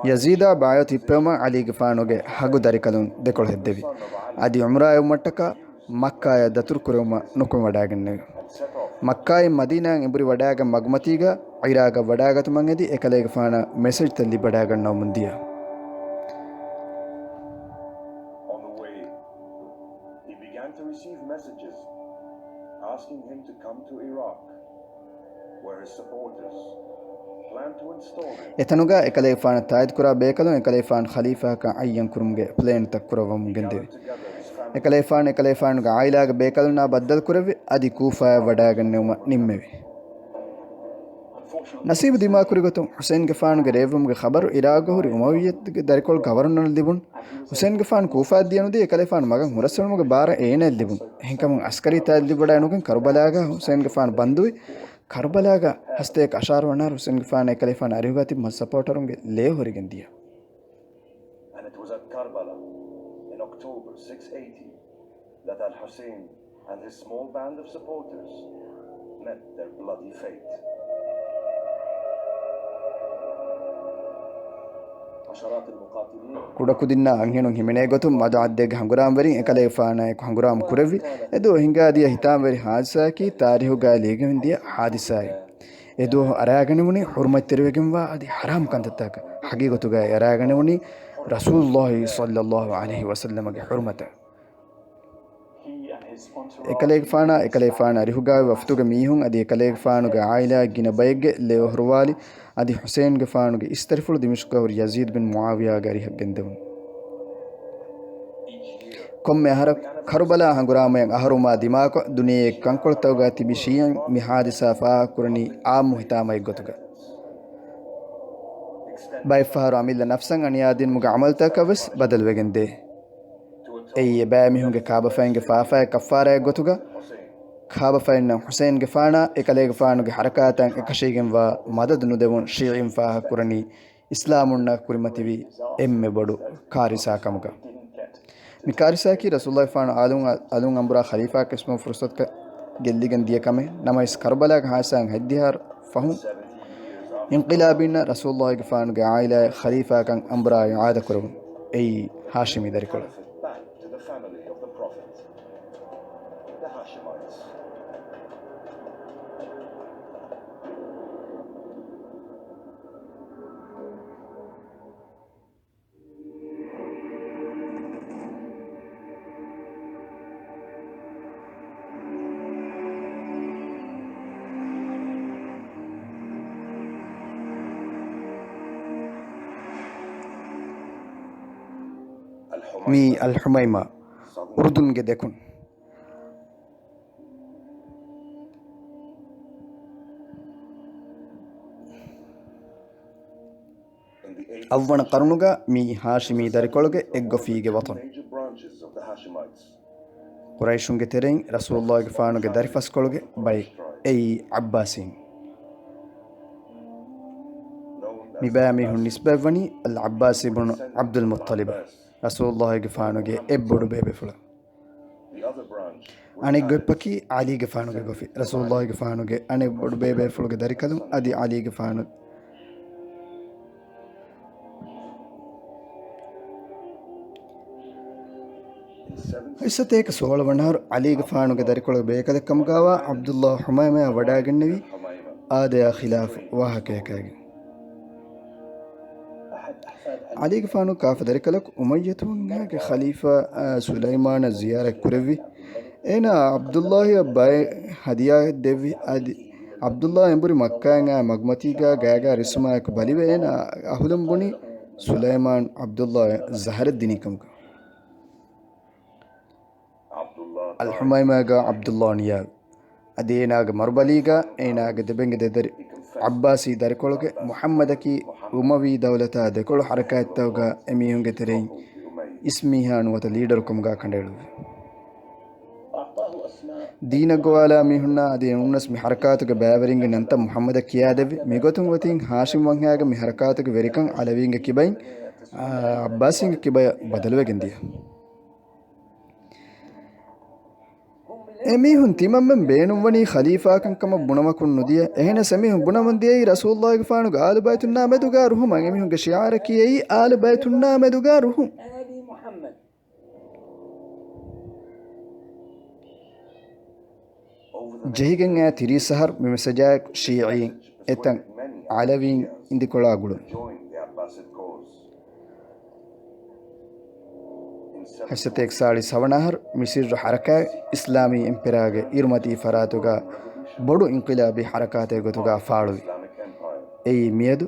ޔަޒީދާ ބައިޢަތު ހިއްޕެވުމަށް ޢަލީގެފާނުގެ ހަގު ދަރިކަލުން ދެކޮޅު ހެއްދެވި. އަދި ޢުމްރާއަށް އެއްވުމަށްޓަކާ މައްކާއަށް ދަތުރުކުރެވުމަށް ނުކުމެވަޑައިގެންނެވި. މައްކާއިން މަދީނާއަށް އެނބުރި ވަޑައިގަން މަގުމަތީގަ ޢިރާޤަށް ވަޑައިގަތުމަށް އެދި އެކަލޭގެފާނަށް މެސެޖްތައް ލިބިވަޑައިގަންނަވަމުން ދިޔަ. On the way, he began to receive messages asking him to come to Iraq. އެތަނުގަ އެކަލޭގެފާނަށް ތާއީދުކުރާ ބޭކަލުން އެކަލޭގެފާނު ޚަލީފާކަން އައްޔަން ކުރުމުގެ ޕްލޭންތައް ކުރައްވަމުން ގެންދެވި. އެކަލޭގެފާނު އެކަލޭގެފާނުގެ ޢާއިލާގެ ބޭކަލުންނާ ބައްދަލުކުރެއްވި އަދި ކޫފާއަށް ވަޑައިގެންނެވުމަށް ނިންމެވި. ނަސީބު ދިމާކުރި ގޮތުން ޙުސައިންގެފާނުގެ ރޭވުމުގެ ޚަބަރު އިރާގަށް ހުރި އުމަވިއްޔަތުގެ ދަރިކޮޅު ގަވަރުނަރަށް ލިބުނު. ޙުސައިންގެފާނު ކޫފާއަށް ދިޔަނުދީ އެކަލޭގެފާނު މަގަށް ހުރަސްއެޅުމުގެ ބާރަށް އޭނައަށް ލިބުނު. އެހެންކަމުން ޢަސްކަރީ ތާއީދު ލިބިވަޑައި ނުގެން ކަރުބަލާގަ ޙުސައިންގެފާނު ބަންދުވި. ކަރުބަލާގަ ހަސަދައިގެ އަށާރަ ވަނަ ޙުސައިންގެފާނާ އެކަލޭގެފާނާ އަރިހުގަ ތިބި މަސް ސަޕޯޓަރުންގެ ލޭ ހުރިގެން ދިޔަ. And it was at Karbala in October six eighty that Al-Hussein and his small band of supporters met their bloody fate. ކުޑަކުދިންނާ އަންހެނުން ހިމެނޭ ގޮތުން މަދު އަދަދެއްގެ ހަނގުރާމަވެރިން އެކަލޭގެފާނާއެކު ހަނގުރާމަ ކުރެއްވި. އެދުވަހު ހިނގާދިޔަ ހިތާމަވެރި ހާދިސާއަކީ ތާރީހުގައި ލިޔެގެންދިޔަ ހާދިސާއެއް. އެދުވަހު އަރާގަނެވުނީ ޙުރުމަތްތެރިވެގެންވާ އަދި ޙަރާމް ކަންތައްތަކަށް. ހަގީގަތުގައި އަރާގަނެވުނީ ރަސޫލުﷲ ޞައްލަﷲ ޢަލައިހި ވަސައްލަމަގެ ޙުރުމަތަށް. އެކަލޭގެފާނާ، އެކަލޭގެފާނާ އަރިހުގައި ވަފްދުގެ މީހުން އަދި އެކަލޭގެފާނުގެ ޢާއިލާގެ ގިނަ ބައެއްގެ ލޭ އޮހޮރުވާލި އަދި ޙުސައިންގެފާނުގެ އިސްތަށިފުޅު ދިމިޝްޤަށް ހުރި ޔަޒީދު ބިން މުޢާވިޔާގެ އަރިހަށް ގެންދެވުނު. ކޮންމެ އަހަރަކު ކަރުބަލާ ހަނގުރާމައަށް އަހަރުމާ ދިމާކޮށް، ދުނިޔެއެއް ކަންކޮޅުތަކުގަ ތިބި ޝީޢީން މި ހާދިސާ ފާހަގަކުރަނީ ޢާއްމު ހިތާމައެއްގޮތުގަ. ބައެއްފަހަރު އަމިއްލަ ނަފްސަށް އަނިޔާދިނުމުގެ ޢަމަލުތަކަށް ވެސް ބަދަލުވެގެންދޭ. އެއީ އެބައިމީހުންގެ ކާބަފައިންގެ ފާފައި ކައްފާރާއެއްގޮތުގަ، ކާބަފައިންނަށް ޙުސައިންގެފާނާ އެކަލޭގެފާނުގެ ޙަރަކާތަށް އެކަށީގެންވާ މަދަދު ނުދެވުން ޝީޢީން ފާހަގަކުރަނީ އިސްލާމުންނަށް ކުރިމަތިވި އެންމެ ބޮޑު ކާރިސާ ކަމުގަ. މި ކާރިސާއަކީ ރަސޫލުﷲ ފާނު އަލުން، އަލުން އަނބުރާ ޚަލީފާ ކަންކަން ފުރުސަތު ގެއްލިގެން ދިޔަ ކަމެއް. ނަމަވެސް ކަރުބަލާގެ ހާދިސާއިން ހަތްދިހަ އަހަރު ފަހުން އިންޤިލާބީންނަށް ރަސޫލުﷲ ފާނުގެ ޢާއިލާއަށް ޚަލީފާކަން އަނބުރާ އިޢާދަ ކުރެވުނު. އެއީ ހާޝިމީ ދަރިކޮޅަށް. މީ އަލް ޙުމައިމާ، އުރުދުންގެ ދެކުން. އަށްވަނަ ޤަރުނުގަ މީ ހާޝިމީ ދަރިކޮޅުގެ އެއްގޮފީގެ ވަޠަން. ޤުރައިޝުންގެ ތެރެއިން ރަސޫލުﷲ ފާނުގެ ދަރިފަސްކޮޅުގެ ބައެއް، އެއީ ޢައްބާސީން. މިބައިމީހުން ނިސްބަތްވަނީ އަލް ޢައްބާސް އިބްނު ޢަބްދުލް މުއްޠަލިބަށް، ރަސޫލުﷲގެފާނުގެ އެއްބޮޑުބޭބޭފުޅަށް. އަނެއްގޮތްޕަކީ ޢަލީގެފާނުގެ ގޮފި، ރަސޫލުﷲގެފާނުގެ އަނެއްބޮޑުބޭބޭފުޅުގެ ދަރިކަލުން އަދި ޢަލީގެފާނު ހަތްސަތޭކަ ސޯޅަ ވަނަ އަހަރު ޢަލީގެފާނުގެ ދަރިކޮޅުގެ ބޭކަލެއްކަމުގާވާ ޢަބްދުﷲ ޙުމައިމާ ވަޑައިގެންނެވީ އާދަޔާ ޚިލާފު ވާހަކަޔަކާގެން. ޢަލީގެފާނު ކާފަ ދަރިކަލަކު އުމައްޔަތުވަންހާގެ ޚަލީފާ، އާ، ސުލައިމާނަށް ޒިޔާރަތް ކުރެއްވި. އޭނާ ޢަބްދުﷲއަށް ބައެއް ހަދިޔާއެއް ދެއްވި. އަދި ޢަބްދުﷲ އެނބުރި މައްކާއިން އާ މަގުމަތީގާ ގާގާ ރިސުމާއެކު ބަލިވެ، އޭނާ އަހުލުން ބުނި ސުލައިމާން ޢަބްދުﷲއަށް ޒަހަރެއް ދިނީ ކަމުގަ. އަލް ޙުމައިމާގާ ޢަބްދުﷲ ނިޔާވި. އަދި އޭނާގެ މަރުބަލީގާ އޭނާގެ ދެބެންގެ ދެދަރި ޢައްބާސީ ދަރިކޮޅުގެ މުޙައްމަދަކީ އުމަވީ ދައުލަތާ ދެކޮޅު ޙަރަކާތްތަކުގާ އެމީހުންގެ ތެރެއިން އިސް މީހާ ނުވަތަ ލީޑަރުކަމުގާ ކަނޑައެޅުއްވި. ދީނަށް ގޮވާލާ މީހުންނާ އަދި އެނޫނަސް މި ޙަރަކާތުގެ ބައިވެރިންގެ ނަންތައް މުޙައްމަދަށް ކިޔާދެއްވި. މިގޮތުން އޮތީ ހާޝިމް ވަންހާގެ މި ޙަރަކާތުގެ ވެރިކަން ޢަލަވީންގެ ކިބައިން، އާ، ޢައްބާސީންގެ ކިބަޔަށް ބަދަލުވެގެން ދިޔަ. އެމީހުން ތިމަންމެން ބޭނުންވަނީ ޚަލީފާކަން ކަމަށް ބުނަމަކުން ނުދިޔަ. އެހެނަސް އެމީހުން ބުނަމުން ދިޔައީ ރަސޫލުﷲގެފާނުގެ އާލުބައިތުންނާ މެދުގާ ރުހުމަށް. އެމީހުންގެ ޝިޢާރަކީ އެއީ އާލުބައިތުންނާ މެދުގާ ރުހުން. ޖެހިގެން އައި ތިރީސް އަހަރު މި މެސެޖާއެކު ޝީޢީން އެތަން ޢަލަވީން އިނދިކޮޅާ ގުޅުން. ހަތްސަތޭކަ ސާޅީސް ހަވަނަ އަހަރު މި ސިއްރު ޙަރަކާތް އިސްލާމީ އެމްޕެރާގެ އިރުމަތީ ފަރާތުގާ ބޮޑު އިންޤިލާބީ ޙަރަކާތެއް ގޮތުގާ ފާޅުވި. އެއީ މިއަދު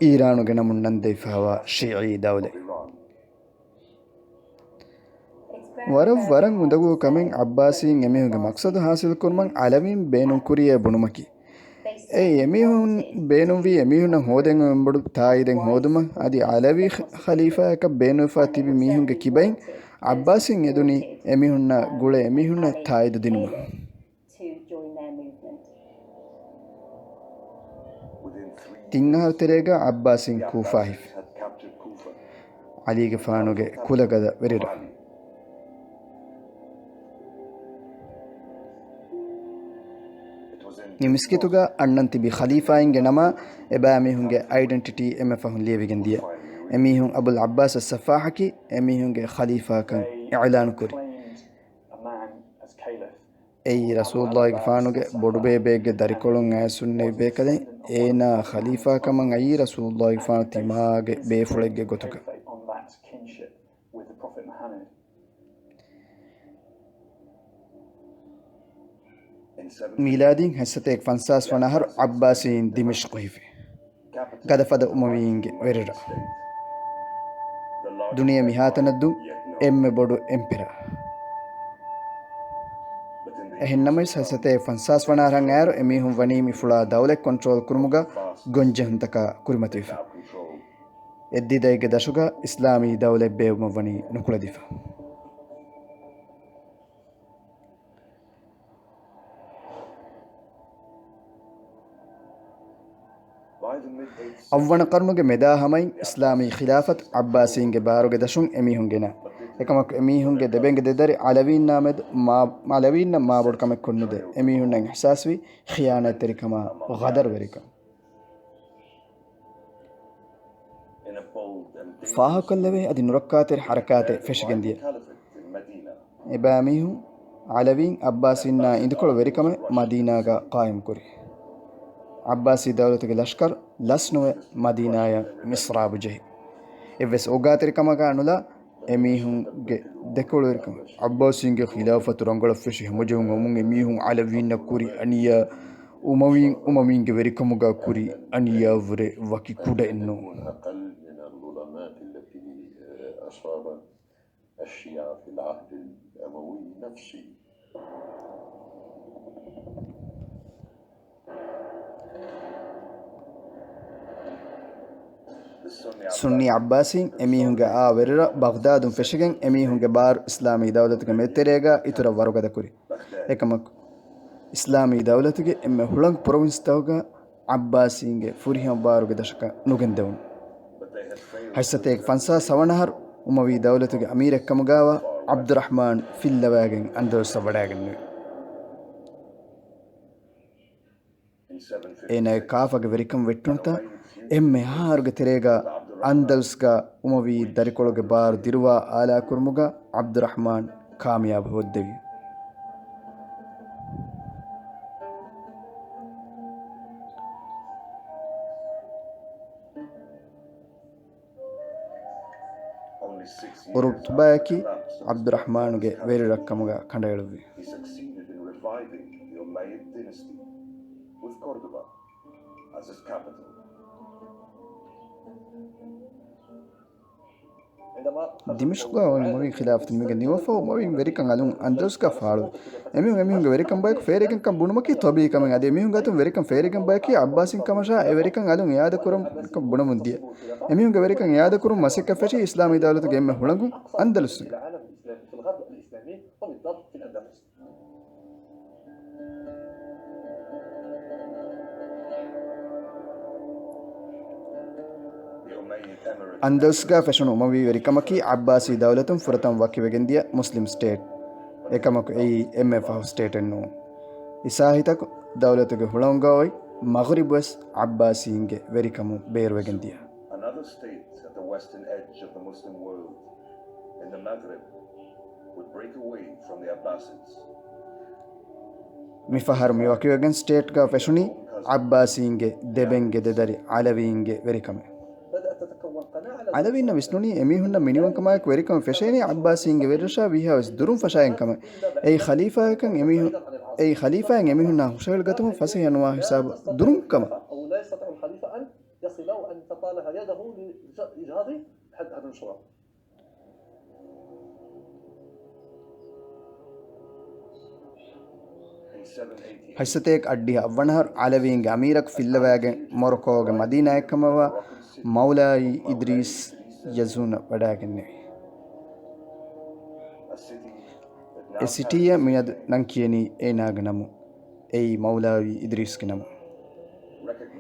އީރާނުގެ ނަމުން ނަންދެވިފައިވާ ޝީޢީ ދައުލަތް. ވަރަށް ވަރަށް އުނދަގޫ ކަމެއް ޢައްބާސީން އެމީހުންގެ މަޤްޞަދު ޙާޞިލުކުރުމަށް ޢަލަވީން ބޭނުންކުރިޔޭ ބުނުމަކީ. އެ އެމީހުން ބޭނުންވީ އެމީހުންނަށް ހޯދެން އެނބުރު ތާއީދެއް ހޯދުމަށް. އަދި ޢަލަވީ ޚަ-، ޚަލީފާއަކަށް ބޭނުންވެފާ ތިބި މީހުންގެ ކިބައިން ޢައްބާސީން އެދުނީ އެމީހުންނާ ގުޅޭ އެމީހުންނަށް ތާއީދު ދިނުމަށް. ތިން އަހަރު ތެރޭގަ ޢައްބާސީން ކޫފާ ހިފި. ޢަލީގެފާނުގެ ކުލަގަދަ ވެރިރަށް. މި މިސްކިތުގަ އަންނަން ތިބި ޚަލީފާއިންގެ ނަމާ އެބައިމީހުންގެ އައިޑެންޓިޓީ އެންމެ ފަހުން ލިޔެވިގެން ދިޔަ. އެމީހުން އަބުލް ޢައްބާސް އައްސައްފާޙަކީ އެމީހުންގެ ޚަލީފާކަން އިޢުލާނު ކުރި. އެއީ ރަސޫލުﷲގެފާނުގެ ބޮޑުބޭބެއެއްގެ ދަރިކޮޅުން އައިސް ހުންނެވި ބޭކަލެއް. އޭނާ ޚަލީފާކަމަށް އައީ ރަސޫލުﷲގެފާނު ތިމާގެ ބޭފުޅެއްގެ ގޮތުގަ. މީލާދީން ހަތްސަތޭކަ ފަންސާސް ވަނަ އަހަރު ޢައްބާސީން ދިމިޝްޤު ހިފި. ގަދަފަދަ އުމަވީންގެ ވެރިރަށް. ދުނިޔެ މިހާތަނަށް ދުން އެންމެ ބޮޑު އެމްޕެރާ. އެހެންނަމަވެސް ހަތްސަތޭކަ ފަންސާސް ވަނަ އަހަރަށް އައިރު އެމީހުން ވަނީ މި ފުޅާ ދައުލަތް ކޮންޓްރޯލް ކުރުމުގަ ގޮންޖެހުންތަކާ ކުރިމަތިވެފަ. އެއްދިދައިގެ ދަށުގަ އިސްލާމީ ދައުލަތް ބޭއްވުމަށް ވަނީ ނުކުޅެދިފަ. އަށްވަނަ ޤަރުނުގެ މެދާ ހަމައިން އިސްލާމީ ޚިލާފަތު ޢައްބާސީންގެ ބާރުގެ ދަށުން އެމީހުން ގެނަ. އެކަމަކު އެމީހުންގެ ދެބެންގެ ދެދަރި ޢަލަވީންނާ މެދު މާ-، ޢަލަވީންނަށް މާބޮޑު ކަމެއް ކޮށްނުދޭ. އެމީހުންނަށް އިޙްސާސްވީ ޚިޔާނާތްތެރިކަމާ ޣަދަރުވެރިކަން. ފާހަގަކޮށްލެވޭ އަދި ނުރައްކާތެރި ޙަރަކާތެއް ފެށިގެން ދިޔަ. އެބައިމީހުން ޢަލަވީން ޢައްބާސީންނާ އިނދުކޮޅު ވެރިކަމެއް މަދީނާގަ ޤާއިމްކުރި. ޢައްބާސީ ދައުލަތުގެ ލަޝްކަރު ލަސްނުވެ މަދީނާޔަށް މިސްރާބު ޖެހި. އެއްވެސް އޯގާތެރިކަމަކާ ނުލާ އެމީހުންގެ ދެކޮޅުވެރިކަމަށް. ޢައްބާސީންގެ ޚިލާފަތު ރަނގަޅަށް ފެށި ހަމަޖެހުން އައުމުން އެމީހުން ޢަލަވީންނަށް ކުރި އަނިޔާ، އުމަވީން، އުމަވީންގެ ވެރިކަމުގަ ކުރި އަނިޔާވުރެ ވަކި ކުޑައެއް ނޫން. أقل من الظلمات التي أصابت الشيعة في العهد الأموي نفسه. ސުންނީ ޢައްބާސީން އެމީހުންގެ އާ ވެރިރަށް ބަޣްދާދުން ފެށިގެން އެމީހުންގެ ބާރު އިސްލާމީ ދައުލަތުގެ މެދުތެރޭގަ އިތުރަށް ވަރުގަދަކުރި. އެކަމަކު، އިސްލާމީ ދައުލަތުގެ އެންމެ ހުޅަނގު ޕްރޮވިންސްތަކުގަ ޢައްބާސީންގެ ފުރިހަމަ ބާރުގެ ދަށަކަށް ނުގެންދެވުނު. ހަތްސަތޭކަ ފަންސާސް ހަވަނަ އަހަރު އުމަވީ ދައުލަތުގެ އަމީރެއްކަމުގާވާ ޢަބްދުއްރަޙްމާން ފިއްލަވައިގެން އަންދަލުސަށް ވަޑައިގެންނެވި. އޭނާގެ ކާފަގެ ވެރިކަން ވެއްޓުނުތާ އެންމެ އަހަރުގެ ތެރޭގަ އަންދަލުސްގަ އުމަވީ ދަރިކޮޅުގެ ބާރު ދިރުވާ އާލާކުރުމުގަ ޢަބްދުއްރަޙްމާން ކާމިޔާބު ހޯއްދެވި. އުރުތުބާއަކީ ޢަބްދުއްރަޙްމާނުގެ ވެރިރަށްކަމުގަ ކަނޑައެޅުއްވި. He succeeded in reviving the Umayyad dynasty, with Cordoba as his capital. ދިމިޝްޤުގަ އުމަވީ ޚިލާފަތު ނިމިގެން ދިޔުމަށްފަހު، އުމަވީން ވެރިކަން އަލުން އަންދަލުސްގަ ފާޅުވި. އެމީހުން އެމީހުންގެ ވެރިކަން ބަޔަކު ފޭރިގެންކަން ބުނުމަކީ ޠަބީޢީ ކަމެއް. އަދި އެމީހުންގެ އަތުން ވެރިކަން ފޭރިގެން ބަޔަކީ ޢައްބާސީން ކަމަށާ، އެ ވެރިކަން އަލުން އިޢާދަކުރަން ބުނަމުން ދިޔަ. އެމީހުންގެ ވެރިކަން އިޢާދަކުރުން މަސައްކަތް ފެށީ އިސްލާމީ ދައުލަތުގެ އެންމެ ހުޅަނގު އަންދަލުސްގަ. އަންދަލުސްގަ ފެށުނު އުމަވީ ވެރިކަމަކީ ޢައްބާސީ ދައުލަތުން ފުރަތަމަ ވަކިވެގެންދިޔަ މުސްލިމް ސްޓޭޓް. އެކަމަކު އެއީ އެންމެ ފަހު ސްޓޭޓެއް ނޫން. އިސާހިތަކު ދައުލަތުގެ ހުޅަނގުގަ އޮތް މަޣްރިބުވެސް ޢައްބާސީންގެ ވެރިކަމުން ބޭރުވެގެންދިޔަ. Another state at the western edge of the Muslim world, in the Maghrib, would break away from the Abbasids. މިފަހަރު މި ވަކިވެގެން ސްޓޭޓްގަ ފެށުނީ ޢައްބާސީންގެ ދެބެންގެ ދެދަރި ޢަލަވީންގެ ވެރިކަމެއް. ޢަލަވީންނަށް ވިސްނުނީ އެމީހުންނަށް މިނިވަންކަމާއެކު ވެރިކަމެއް ފެށޭނީ ޢައްބާސީންގެ ވެރިރަށާ ވީހާވެސް ދުރުން ފަށާގެން ކަމަށް. އެއީ ޚަލީފާއަކަށް އެމީހުން، އެއީ ޚަލީފާއިން އެމީހުންނާ ހުށަހެޅިގަތުމަށް ފަސޭހަ ނުވާ ހިސާބު ދުރުން ކަމަށް. يصل أن تطالها يده لإجهاض هذا المشروع. ހަތްސަތޭކަ އަށްޑިހަ އަށްވަނަ އަހަރު ޢަލަވީންގެ އަމީރަކު ފިއްލަވައިގެން މޮރޮކޯގެ މަދީނާއެއްކަމަށްވާ މައުލާވީ އިދްރީސް ޔަޒޫނަށް ވަޑައިގެންނެވި. އެ ސިޓީއަށް މިއަދު ނަން ކިޔަނީ އޭނާގެ ނަމުން. އެއީ މައުލާވީ އިދްރީސްގެ ނަމުން.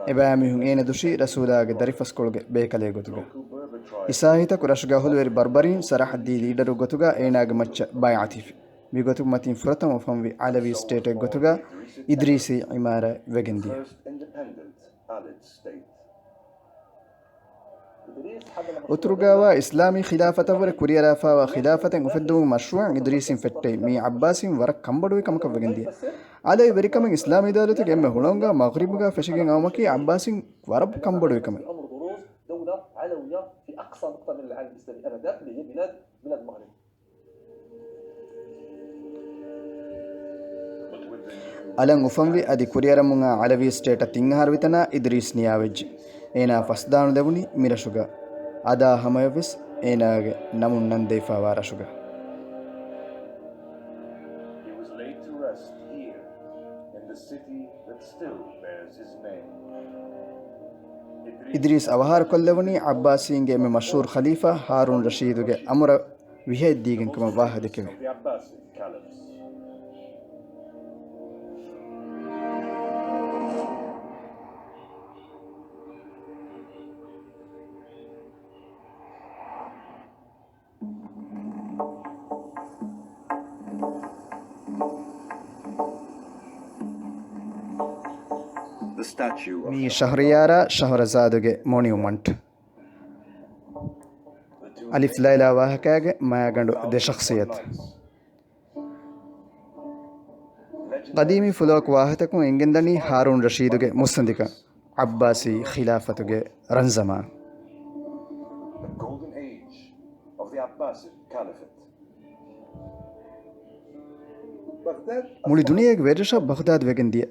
އެބައިމީހުން އޭނަ ދުށީ ރަސޫލާގެ ދަރިފަސްކޮޅުގެ ބޭކަލެއް ގޮތުގަ. އިސާހިތަކު ރަށުގެ އަހުލުވެރި ބަރްބަރީން ސަރަޙައްދީ ލީޑަރު ގޮތުގަ އޭނާގެ މައްޗަށް ބައިޢަތް ހިފި. މިގޮތުން މަތީން ފުރަތަމަ އުފަންވި ޢަލަވީ ސްޓޭޓެއް ގޮތުގަ އިދްރީސީ އިމާރާތް ވެގެންދިޔަ. އުތުރުގަ ވާ އިސްލާމީ ޚިލާފަތަށްވުރެ ކުރިއަރާފައިވާ ޚިލާފަތެއް އުފެއްދުމުގެ މަޝްރޫޢަށް އިދްރީސީން ފެއްޓެވި. މީ ޢައްބާސީން ވަރަށް ކަންބޮޑުވި ކަމަކަށް ވެގެންދިޔަ. އަލަވީ ވެރިކަމެއް އިސްލާމީ ދައުލަތުގެ އެންމެ ހުޅަނގާ މަޣްރިބުގަ ފެށިގެން އައުމަކީ ޢައްބާސީން ވަރަށް ކަންބޮޑުވި ކަމެއް. އަލަށް އުފަންވި އަދި ކުރިއަރަމުން އާ ޢަލަވީ ސްޓޭޓަށް ތިން އަހަރު ވިތަނާ އިދްރީސް ނިޔާވެއްޖެ. އޭނާ ފަސްދާނުލެވުނީ މިރަށުގަ. އަދާ ހަމަޔަށްވެސް އޭނާގެ ނަމުން ނަން ދެވިފައިވާ ރަށުގަ. He was laid to rest here in the city that still bears his name. އިދްރީސް އަވަހާރަކޮށްލެވުނީ ޢައްބާސީންގެ އެންމެ މަޝްހޫރު ޚަލީފާ ހާރޫން ރަޝީދުގެ އަމުރަށް ވިހައެއްދީގެން ކަމަށް ވާހަކަ ދެކެވޭ. މީ ޝަހްރިޔާރާ ޝަހްރަޒާދުގެ މޮނިއުމަންޓް. އަލިފް ލައިލާ ވާހަކައިގެ މައިގަނޑު ދެ ޝަޚްޞިއްޔަތު. ޤަދީމީ ފުލޯކު ވާހަތަކުން އެނގެންދަނީ ހާރޫން ރަޝީދުގެ މުއްސަނދިކަން، ޢައްބާސީ ޚިލާފަތުގެ ރަންޒަމާން. މުޅި ދުނިޔޭގެ ވެރިރަށަށް ބަޣްދާދު ވެގެން ދިޔަ.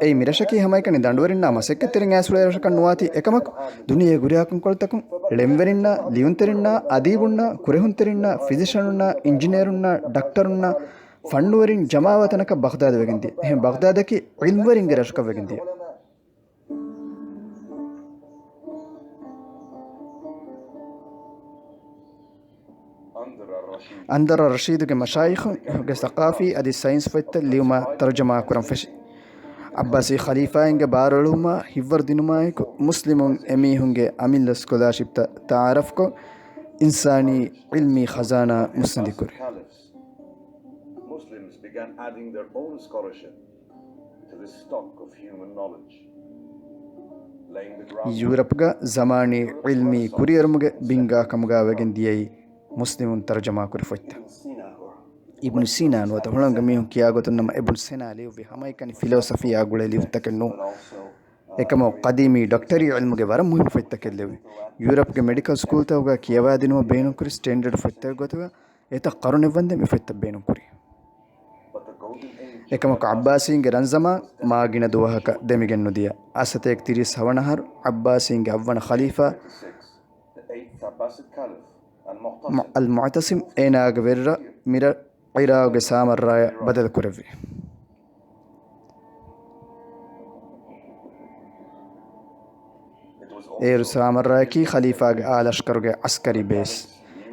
އެއީ މިރަށަކީ ހަމައެކަނި ދަނޑުވެރިންނާ މަސައްކަތްތެރިން އައިސްފުޅޭ ރަށަކަށް ނުވާތީ އެކަމަކު، ދުނިޔޭގެ ހުރިހާ ކަންކޮޅުތަކުން ޅެންވެރިންނާ، ލިޔުންތެރިންނާ، އަދީބުންނާ، ކުރެހުންތެރިންނާ، ފިޒިޝަނުންނާ، އިންޖިނޭރުންނާ، ޑަކްޓަރުންނާ، ފަންނުވެރިން ޖަމާވާ ތަނަކަށް ބަޣްދާދު ވެގެން ދިޔަ. އެހެން ބަޣްދާދަކީ ޢިލްމުވެރިންގެ ރަށަކަށް ވެގެން ދިޔަ. އަންދަރަށް ރަޝީދުގެ މަޝާއިޚުންގެ ސަޤާފީ އަދި ސައިންސް ފޮތްތައް ލިޔުމާ ތަރުޖަމާ ކުރަން ފެށި. ޢައްބާސީ ޚަލީފާއިންގެ ބާރުއެޅުމާ ހިތްވަރު ދިނުމާއެކު، މުސްލިމުން އެމީހުންގެ އަމިއްލަ ސްކޮލާޝިޕްތައް ތަޢާރަފްކޮށް، އިންސާނީ ޢިލްމީ ޚަޒާނާ މުއްސަނދި ކުރި. Muslims began adding their own scholarship to this stock of human knowledge, laying the ground. ޔޫރަޕްގަ ޒަމާނީ ޢިލްމީ ކުރިއެރުމުގެ ބިންގާ ކަމުގާ ވެގެން ދިޔައީ މުސްލިމުން ތަރުޖަމާކުރި ފޮތްތައް. އިބްނު ސީނާ ނުވަތަ ހުޅަނގު މީހުން ކިޔާ ގޮތުން ނަމަ އިބްނު ސީނާ ލިޔުއްވި ހަމައެކަނި ފިލޯސަފީއާ ގުޅޭ ލިޔުންތަކެއް ނޫން. އެކަމަކު ޤަދީމީ ޑޮކްޓަރީ ޢިލްމުގެ ވަރަށް މުހިއްމު ފޮތްތަކެއް ލިޔުއްވި. ޔޫރަޕްގެ މެޑިކަލް ސްކޫލްތަކުގަ ކިޔަވާދިނުމަށް ބޭނުންކުރި ސްޓޭންޑަޑް ފޮތްތަކެއް ގޮތުގަ އެތައް ޤަރުނެއް ވަންދެން މި ފޮތްތައް ބޭނުންކުރި. އެކަމަކު ޢައްބާސީންގެ ރަންޒަމާން މާގިނަ ދުވަހަކަށް ދެމިގެން ނުދިޔަ. އައްސަތޭކަ ތިރީސް ހަވަނަ އަހަރު ޢައްބާސީންގެ އަށްވަނަ ޚަލީފާ މު-، އަލް މުޢުތަޞިމް އޭނާގެ ވެރިރަށް މިރަށް ޢިރާޤުގެ ސާމައްރާޔަށް ބަދަލުކުރެއްވި. އޭރު ސާމައްރާޔަކީ ޚަލީފާގެ އާ ލަޝްކަރުގެ ޢަސްކަރީ ބޭސް.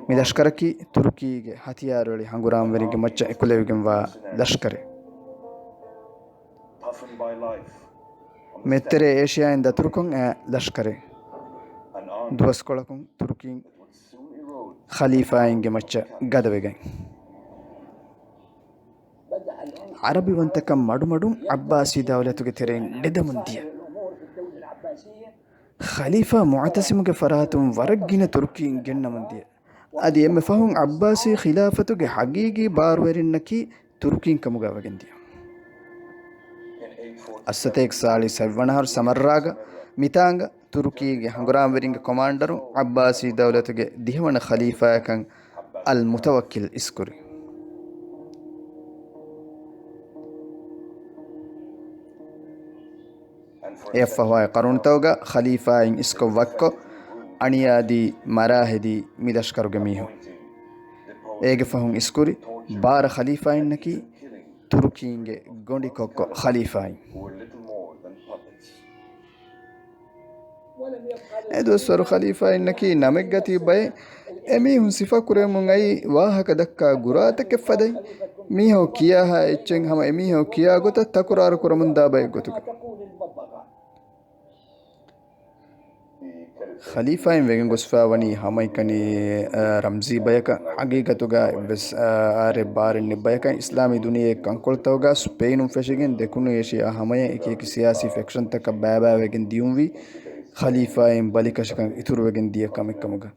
މި ލަޝްކަރަކީ ތުރުކީގެ ހަތިޔާރުއެޅި ހަނގުރާމަވެރިންގެ މައްޗަށް އެކުލެވިގެންވާ ލަޝްކަރެއް. މެއްތެރޭ އޭޝިޔާއިން ދަތުރުކޮށް އައި ލަޝްކަރެއް. ދުވަސްކޮޅަކުން ތުރުކީން ޚަލީފާއިންގެ މައްޗަށް ގަދަވެގަތް. ޢަރަބިވަންތަކަން މަޑުމަޑުން ޢައްބާސީ ދައުލަތުގެ ތެރެއިން ނެދަމުން ދިޔަ. ޚަލީފާ މުޢުތަޞިމުގެ ފަރާތުން ވަރަށް ގިނަ ތުރުކީން ގެންނަމުން ދިޔަ. އަދި އެންމެ ފަހުން ޢައްބާސީ ޚިލާފަތުގެ ޙަޤީޤީ ބާރުވެރިންނަކީ ތުރުކީން ކަމުގަ ވެގެން ދިޔަ. އައްސަތޭކަ ސާޅީސް ހަތްވަނަ އަހަރު ސަމައްރާގަ މިތާނގަ ތުރުކީގެ ހަނގުރާމަވެރިންގެ ކޮމާންޑަރު ޢައްބާސީ ދައުލަތުގެ ދިހަވަނަ ޚަލީފާއަކަށް އަލް މުތަވައްކިލް އިސްކުރި. އެއަށްފަހު އާ ޤަރުނުތަކުގަ ޚަލީފާއިން އިސްކޮށް ވައްކޮށް، އަނިޔާދީ މަރާހެދީ މި ލަޝްކަރުގެ މީހުން. އޭގެ ފަހުން އިސްކުރި ބާރަ ޚަލީފާއިންނަކީ ތުރުކީންގެ ގޮނޑި ކޮއްކޮ ޚަލީފާއިން. އެ ދުވަސްވަރު ޚަލީފާއިންނަކީ ނަމެއްގަތީ ބައެއް އެމީހުން ސިފަކުރެވެމުން އައި ވާހަކަ ދައްކާ ގުރާތަކެއް ފަދައިން، މީހަކު ކިޔާހާ އެއްޗެއް ހަމަ އެމީހަކު ކިޔާ ގޮތަށް ތަކުރާރު ކުރަމުންދާ ބައެއް ގޮތުގަ. ޚަލީފާއިން ވެގެން ގޮސްފާ ވަނީ ހަމައެކަނި، އަ، ރަމްޒީ ބަޔަކަށް. ޙަޤީޤަތުގަ އެއްވެސް، އަ، އާރެއް ބާރެއް ނެތް ބަޔަކަށް. އިސްލާމީ ދުނިޔޭގެ ކަންކޮޅުތަކުގަ ސްޕެއިނުން ފެށިގެން ދެކުނު އޭޝިޔާ ހަމަޔަށް އެކިއެކި ސިޔާސީ ފެކްޝަންތަކަށް ބައިބައިވެގެން ދިޔުންވީ ޚަލީފާއިން ބަލިކަށިކަން އިތުރުވެގެން ދިޔަ ކަމެއް ކަމުގަ.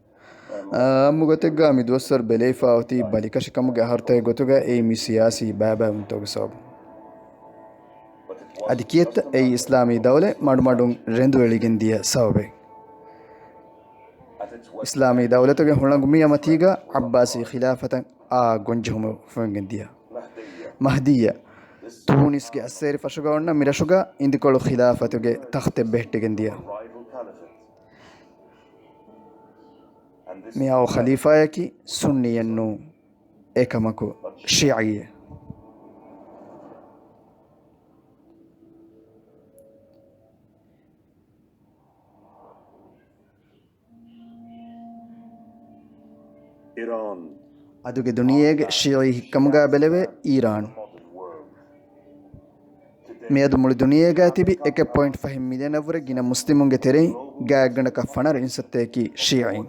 އާ، އާއްމު ގޮތެއްގަ މި ދުވަސްވަރު ބެލެވިފާ އޮތީ ބަލިކަށިކަމުގެ އަހަރުތަކެއް ގޮތުގަ އެއީ މި ސިޔާސީ ބައިބައިވުންތަކުގެ ސަބަބުން. އަދި ކިއެއްތަ އެއީ އިސްލާމީ ދައުލަތް މަޑުމަޑުން ރެނދުއެޅިގެން ދިޔަ ސަބަބެއް؟ އިސްލާމީ ދައުލަތުގެ ހުޅަނގު މި އަމަތީގަ ޢައްބާސީ ޚިލާފަތަށް އާ ގޮންޖެހުމެއް އުފަންވެގެން ދިޔަ. މަހްދިއްޔަ، ތޫނިސްގެ އައްސޭރި ފަށުގަ އޮންނަ މިރަށުގަ އިނދިކޮޅު ޚިލާފަތުގެ ތަޚްތެއް ބެހެއްޓިގެން ދިޔަ. މިއައު ޚަލީފާޔަކީ ސުންނީއެއް ނޫން، އެކަމަކު ޝިޢީއެއް. އަދުގެ ދުނިޔޭގެ ޝިޢީ ހިއްކަމުގަ ބެލެވޭ އީރާން. މިއަދު މުޅި ދުނިޔޭގަ ތިބި އެކެއް ޕޮއިންޓް ފަހެއް މިލިއަނަށްވުރެ ގިނަ މުސްލިމުންގެ ތެރެއިން ގާތްގަނޑަކަށް ފަނަރަ އިންސައްތައަކީ ޝިޢީން.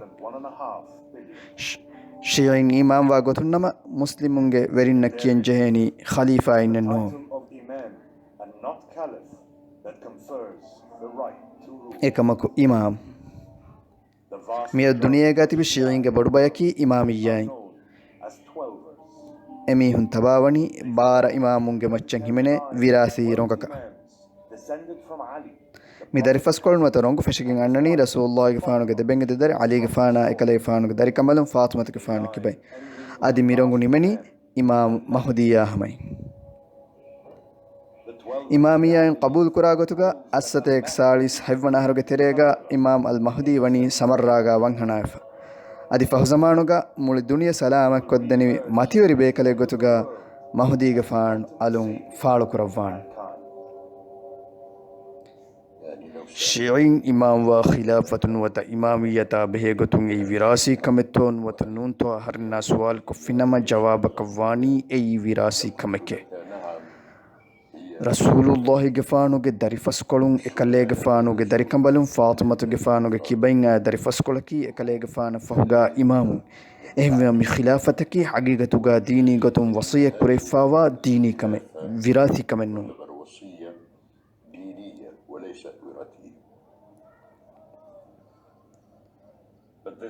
ޝި-، ޝިޢީން އީމާންވާ ގޮތުން ނަމަ، މުސްލިމުންގެ ވެރިންނަށް ކިޔަން ޖެހޭނީ ޚަލީފާއިންނެއް ނޫން. އެކަމަކު އިމާމް. މިއަދު ދުނިޔޭގަ ތިބި ޝިޢީންގެ ބޮޑުބަޔަކީ އިމާމިއްޔާއިން. އެމީހުން ތަބާވަނީ ބާރަ އިމާމުންގެ މައްޗަށް ހިމެނޭ ވިރާސީ ރޮނގަކަށް. މި ދަރިފަސްކޮޅު ނުވަތަ ރޮނގު ފެށިގެން އަންނަނީ ރަސޫލުﷲގެފާނުގެ ދެބެންގެ ދަރި ޢަލީގެފާނާ އެކަލޭގެފާނުގެ ދަރިކަނބަލުން ފާޠިމަތުގެފާނު ކިބައިން. އަދި މި ރޮނގު ނިމެނީ އިމާމް މަހުދީއާ ހަމައިން. އިމާމިއްޔާއިން ޤަބޫލުކުރާ ގޮތުގަ އައްސަތޭކަ ސާޅީސް ހަތްވަނަ އަހަރުގެ ތެރޭގަ އިމާމް އަލް މަހުދީ ވަނީ ސަމައްރާގަ ވަންހަނާވެފަ. އަދި ފަހު ޒަމާނުގަ މުޅި ދުނިޔެ ސަލާމަތްކޮށްދެނިވި މަތިވެރި ބޭކަލެއް ގޮތުގަ މަހުދީގެފާނު އަލުން ފާޅުކުރައްވާނެ. ޝިޢީން އިމާމްވާ ޚިލާފަތު ނުވަތަ އިމާމިއްޔަތާ ބެހޭގޮތުން އެއީ ވިރާސީ ކަމެއްތޯ ނުވަތަ ނޫންތޯ އަހަރެންނާ ސުވާލުކޮށްފިނަމަ، ޖަވާބަކަށްވާނީ އެއީ ވިރާސީ ކަމެކޭ. ރަސޫލުﷲގެފާނުގެ ދަރިފަސްކޮޅުން އެކަލޭގެފާނުގެ ދަރިކަނބަލުން ފާޠިމަތުގެފާނުގެ ކިބައިން އާ ދަރިފަސްކޮޅަކީ އެކަލޭގެފާނަށް ފަހުގާ އިމާމުން. އެހެންވެ، މި ޚިލާފަތަކީ ހަގީގަތުގާ ދީނީ ގޮތުން ވަޞިއްޔަތް ކުރެވިފާވާ ދީނީ ކަމެއް، ވިރާސީ ކަމެއް ނޫން.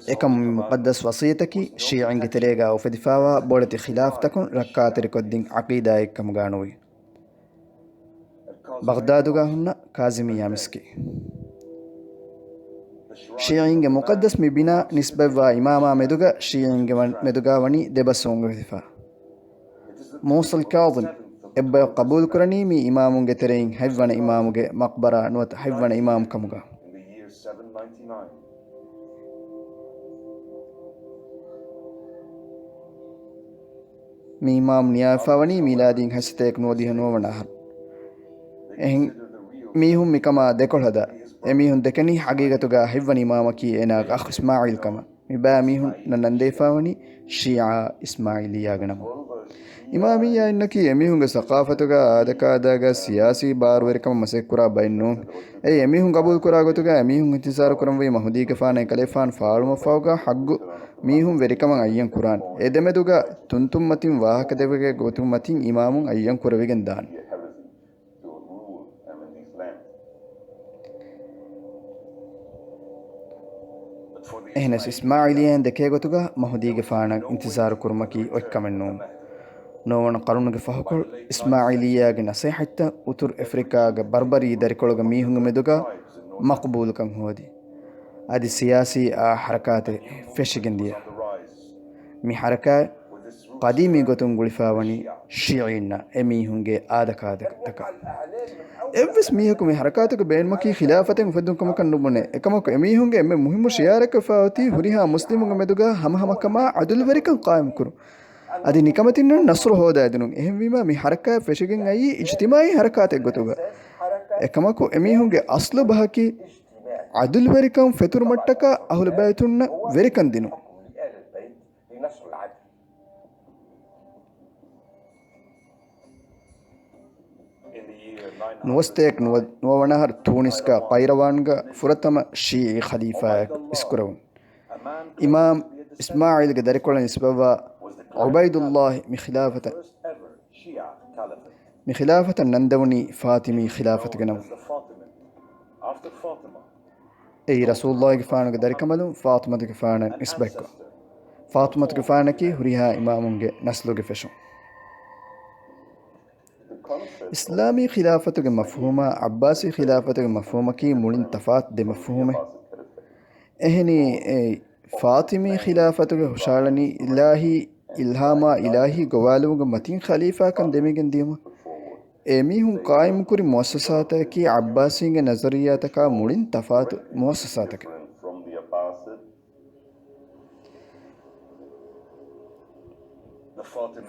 އެކަމު މި މުޤައްދަސް ވަޞިއްޔަތަކީ ޝީޢީންގެ ތެރޭގާ އުފެދިފާވާ ބޮޑެތި ޚިލާފްތަކުން ރައްކާތެރިކޮށްދިން ޢަޤީދާއެއް ކަމުގާ ނުވި. ބަޣްދާދުގާ ހުންނަ ކާޒިމިއްޔާ މިސްކިތް. ޝީޢީންގެ މުޤައްދަސް މި ބިނާ ނިސްބަތްވާ އިމާމާ މެދުގަ ޝީޢީންގެ ވަން-، މެދުގާ ވަނީ ދެބަސްވުން އުފެދިފާ. މޫސަލް ކާޒިމް އެއްބަޔަކު ޤަބޫލުކުރަނީ މި އިމާމުންގެ ތެރެއިން ހަތްވަނަ އިމާމުގެ މަޤްބަރާ ނުވަތަ ހަތްވަނަ އިމާމު ކަމުގަ. މި އިމާމު ނިޔާވެފާވަނީ މީލާދީން ހަތްސަތޭކަ ނުވަދިހަ ނުވަވަނަ އަހަރު. އެހެން މީހުން މިކަމާ ދެކޮޅަށް ހަދާ. އެމީހުން ދެކެނީ ޙަޤީޤަތުގަ ހަތްވަނަ އިމާމަކީ އޭނާގެ އަޚް އިސްމާޢީލް ކަމަށް. މިބައިމީހުންނަށް ނަންދެވިފާވަނީ ޝީޢާ އިސްމާޢީލިއްޔާގެ ނަމުން. އިމާމިއްޔާއިންނަކީ އެމީހުންގެ ސަޤާފަތުގަ އާދަކާދައިގަ ސިޔާސީ ބާރުވެރިކަމަށް މަސައްކަތްކުރާ ބައެއް ނޫން. އެއީ އެމީހުން ގަބޫލުކުރާ ގޮތުގަ އެމީހުން އިންތިޒާރު ކުރަންވީ މަހުދީގެފާނަށް އެކަލޭފާނު ފާޅުވުމަށްފަހުގަ ޙައްޤު މީހުން ވެރިކަމަށް އައްޔަން ކުރާނެ. އެ ދެމެދުގަ ތުންތުންމަތިން ވާހަކަދެވޭ ގޮތުން މަތިން އިމާމުން އައްޔަން ކުރެވިގެން ދާނެ. އެހެނަސް އިސްމާޢީލިއްޔާއިން ދެކޭ ގޮތުގަ މަހުދީގެފާނަށް އިންތިޒާރު ކުރުމަކީ އޮތްކަމެއް ނޫން. ނުވަވަނަ ޤަރުނުގެ ފަހުކޮޅު އިސްމާޢީލިއްޔާގެ ނަޞޭޙަތްތައް އުތުރު އެފްރިކާގެ ބަރްބަރީ ދަރިކޮޅުގެ މީހުންގެ މެދުގަ މަޤްބޫލުކަން ހޯދި. އަދި ސިޔާސީ އާ ޙަރަކާތެއް ފެށިގެން ދިޔަ. މި ޙަރަކާތް ޤަދީމީ ގޮތުން ގުޅިފާވަނީ ޝީޢީންނަށް އެމީހުންގެ އާދަކާދަކަށް. އެއްވެސް މީހަކު މި ޙަރަކާތުގެ ބޭނުމަކީ ޚިލާފަތެއް އުފެއްދުން ކަމަކަށް ނުބުނޭ. އެކަމަކު އެމީހުންގެ އެންމެ މުހިއްމު ޝިޢާރަކަށް ވެފާ އޮތީ ހުރިހާ މުސްލިމުންގެ މެދުގަ ހަމަހަމަކަމާ ޢަދުލުވެރިކަން ޤާއިމްކުރުން. އަދި ނިކަމެތިންނަށް ނަޞްރު ހޯދާދިނުން. އެހެންވީމާ މި ޙަރަކާތް ފެށިގެން އައީ އިޖްތިމާޢީ ޙަރަކާތެއް ގޮތުގަ. އެކަމަކު އެމީހުންގެ އަސްލު ބަހަކީ ޢަދުލުވެރިކަން ފެތުރުމަށްޓަކާ އަހުލު ބައިތުންނަށް ވެރިކަން ދިނުން. ނުވަސަތޭކަ ނުވަ-، ނުވަވަނަ އަހަރު ތޫނިސްގަ ޤައިރަވާންގަ ފުރަތަމަ ޝީޢީ ޚަލީފާއެއް އިސްކުރެވުނު. އިމާމް އިސްމާޢީލްގެ ދަރިކޮޅަށް ނިސްބަތްވާ ޢުބައިދުﷲ މި ޚިލާފަތަށް، މި ޚިލާފަތަށް ނަންދެވުނީ ފާޠިމީ ޚިލާފަތުގެ ނަމުން. އެއީ ރަސޫލުﷲގެފާނުގެ ދަރިކަނބަލުން ފާޠިމަތުގެފާނަށް ނިސްބަތްކޮށް، ފާޠިމަތުގެފާނަކީ ހުރިހާ އިމާމުންގެ ނަސްލުގެ ފެށުން. އިސްލާމީ ޚިލާފަތުގެ މަފްހޫމާ ޢައްބާސީ ޚިލާފަތުގެ މަފްހޫމަކީ މުޅިން ތަފާތު ދެ މަފްހޫމެއް. އެހެނީ، އެ، ފާޠިމީ ޚިލާފަތުގެ ހުށަހަޅަނީ އިލާހީ އިލްހާމާ އިލާހީ ގޮވާލުމުގެ މަތިން ޚަލީފާކަން ދެމިގެން ދިޔުމަށް. އެމީހުން ޤާއިމުކުރި މުއައްސަސާތަކަކީ ޢައްބާސީންގެ ނަޒަރިއްޔާތަކާ މުޅިން ތަފާތު މުއައްސަސާތަކެއް.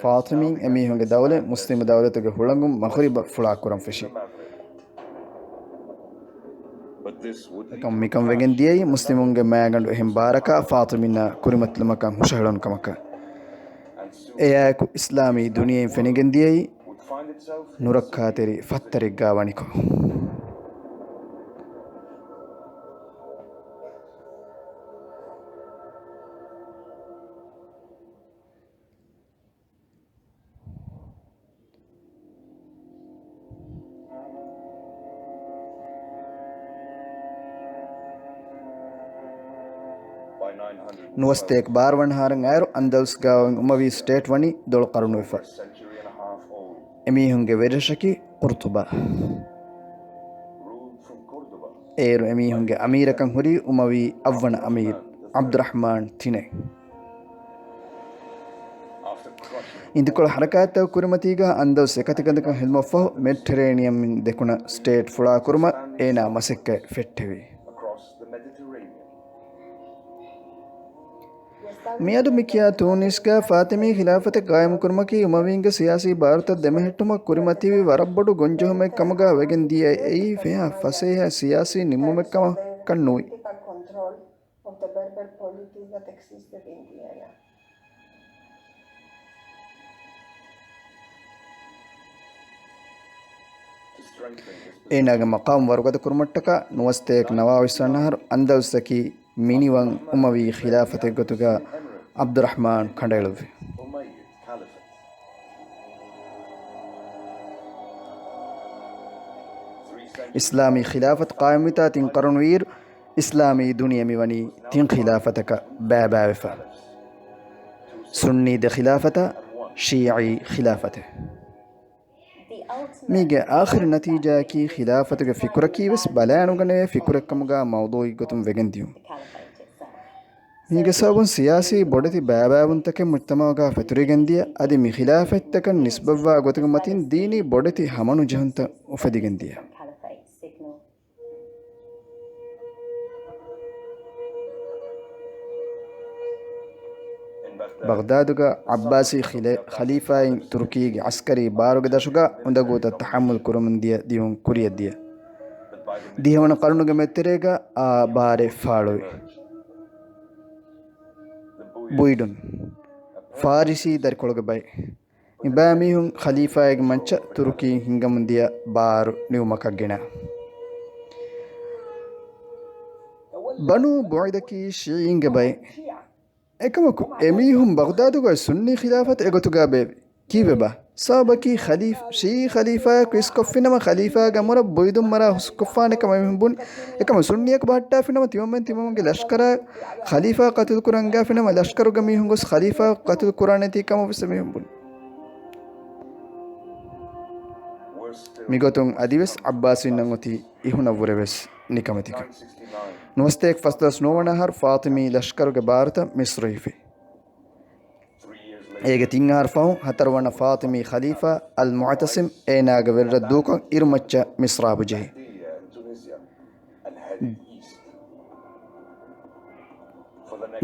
ފާޠިމީން އެމީހުންގެ ދައުލަތް މުސްލިމު ދައުލަތުގެ ހުޅަނގުން މަޣްރިބަށް ފުޅާކުރަން ފެށީ. އެކަމް މިކަން ވެގެން ދިޔައީ މުސްލިމުންގެ މާގަނޑު އެހެން ބާރަކާ ފާޠިމީންނާ ކުރިމަތިލުމަކަށް ހުށަހެޅުނު ކަމަކަށް. އެއާއެކު އިސްލާމީ ދުނިޔެއިން ފެނިގެން ދިޔައީ ނުރައްކާތެރި ފައްތަރެއްގާ ވަނިކޮށް. ނުވަސަތޭކަ ބާރަ ވަނަ އަހަރަށް އައިރު އަންދަލުސްގާ އުމަވީ ސްޓޭޓް ވަނީ ދޮޅު ޤަރުނުވެފަ. އެމީހުންގެ ވެރިރަށަކީ ޤުރްޠުބާ. އޭރު އެމީހުންގެ އަމީރަކަށް ހުރީ އުމަވީ އަށްވަނަ އަމީރު ޢަބްދުއްރަޙްމާން ތިނެއް. އިނދިކޮޅު ޙަރަކާތްތަކުގެ ކުރިމަތީގަ އަންދަލުސް އެކަތިގަނޑަކަށް ހެދުމަށްފަހު މެޑިޓެރޭނިއަމިން ދެކުނަށް ސްޓޭޓް ފުޅާކުރުމަށް އޭނާ މަސައްކަތް ފެއްޓެވި. މިއަދު މި ކިޔާ ތޫނިސްގަ ފާޠިމީ ޚިލާފަތެއް ޤާއިމުކުރުމަކީ އުމަވީންގެ ސިޔާސީ ބާރުތައް ދެމެހެއްޓުމަށް ކުރިމަތީވި ވަރަށް ބޮޑު ގޮންޖެހުމެއް ކަމުގަ ވެގެން ދިޔަ އެއީ ފެހާ ފަސޭހަ ސިޔާސީ ނިންމުމެއް ކަމަކަށް ނުވި. Of the Berber polity that existed in the area. އޭނާގެ މަޤާމު ވަރުގަދަ ކުރުމަށްޓަކާ ނުވަސަތޭކަ ނަވާވީސް ވަނަ އަހަރު އަންދަލުސްއަކީ މިނިވަން އުމަވީ ޚިލާފަތެއްގޮތުގަ ޢަބްދުއްރަޙްމާން ކަނޑައެޅުއްވި. އިސްލާމީ ޚިލާފަތު ޤާއިމްވިތާ ތިން ޤަރުނު ވީއިރު، އިސްލާމީ ދުނިޔެ މިވަނީ ތިން ޚިލާފަތަކަށް ބައިބައިވެފަ. ސުންނީ ދެ ޚިލާފަތާ، ޝީޢީ ޚިލާފަތެއް. މީގެ އާޚިރު ނަތީޖާއަކީ ޚިލާފަތުގެ ފިކުރަކީވެސް ބަލާނުގަނެވޭ ފިކުރެއްކަމުގަ މައުޟޫޢީ ގޮތުން ވެގެންދިޔުން. މީގެ ސަބަބުން ސިޔާސީ ބޮޑެތި ބައިބައިވުންތަކެއް މުޖްތަމަޢުގަ ފެތުރިގެންދިޔަ، އަދި މި ޚިލާފަތްތަކަށް ނިސްބަތްވާ ގޮތުގެ މަތިން ދީނީ ބޮޑެތި ހަމަނުޖެހުންތައް އުފެދިގެންދިޔަ. ބަޣްދާދުގަ ޢައްބާސީ ޚިލެ-، ޚަލީފާއިން ތުރުކީގެ ޢަސްކަރީ ބާރުގެ ދަށުގަ އުނދަގޫތައް ތަޙައްމަލް ކުރަމުން ދިޔަ ދިޔުން ކުރިއަށް ދިޔަ. ދިހަވަނަ ޤަރުނުގެ މެދުތެރޭގަ އާ ބާރެއް ފާޅުވި. ބުއިޑުން، ފާރިސީ ދަރިކޮޅުގެ ބައެއް. އިބާ މީހުން ޚަލީފާއެއްގެ މައްޗަށް ތުރުކީން ހިންގަމުން ދިޔަ ބާރު ނިމުމަކަށް ގެނަ. ބަނޫ ބުއިދަކީ ޝީޢީންގެ ބައެއް. އެކަމަކު، އެމީހުން ބަޣްދާދުގައި ސުންނީ ޚިލާފަތު އެގޮތުގަ ބޭއްވި. ކީއްވެބާ؟ ސަބަބަކީ ޚަލީފް-، ޝީޢީ ޚަލީފާއަކު އިސްކޮށްފިނަމަ، ޚަލީފާގެ އަމުރަށް ބުއިދުން މަރާ ހުސްކޮށްފާނެ ކަމަށް އެމީހުން ބުނި. އެކަމަ ސުންނީއަކު ބަހައްޓާފިނަމަ، ތިމަމެން ތިމަމެންގެ ލަޝްކަރާ ޚަލީފާ ޤަތުލު ކުރަން އަންގާފިނަމަ، ލަޝްކަރުގެ މީހުން ގޮސް ޚަލީފާ ޤަތުލު ކުރާނެތީ ކަމަށް ވެސް އެމީހުން ބުނި. މިގޮތުން އަދިވެސް ޢައްބާސީންނަށް އޮތީ އިހުނަށްވުރެވެސް ނިކަމެތިކަން. ނުވަސަތޭކަ ފަސްދޮޅަސް ނުވަ ވަނަ އަހަރު ފާޠިމީ ލަޝްކަރުގެ ބާރުތައް މިޞްރު ހިފި. އޭގެ ތިން އަހަރު ފަހުން ހަތަރު ވަނަ ފާޠިމީ ޚަލީފާ އަލް މުޢުތަޞިމް އޭނާގެ ވެރިރަށް ދޫކޮށް އިރުމައްޗަށް މިސްރާބު ޖެހި.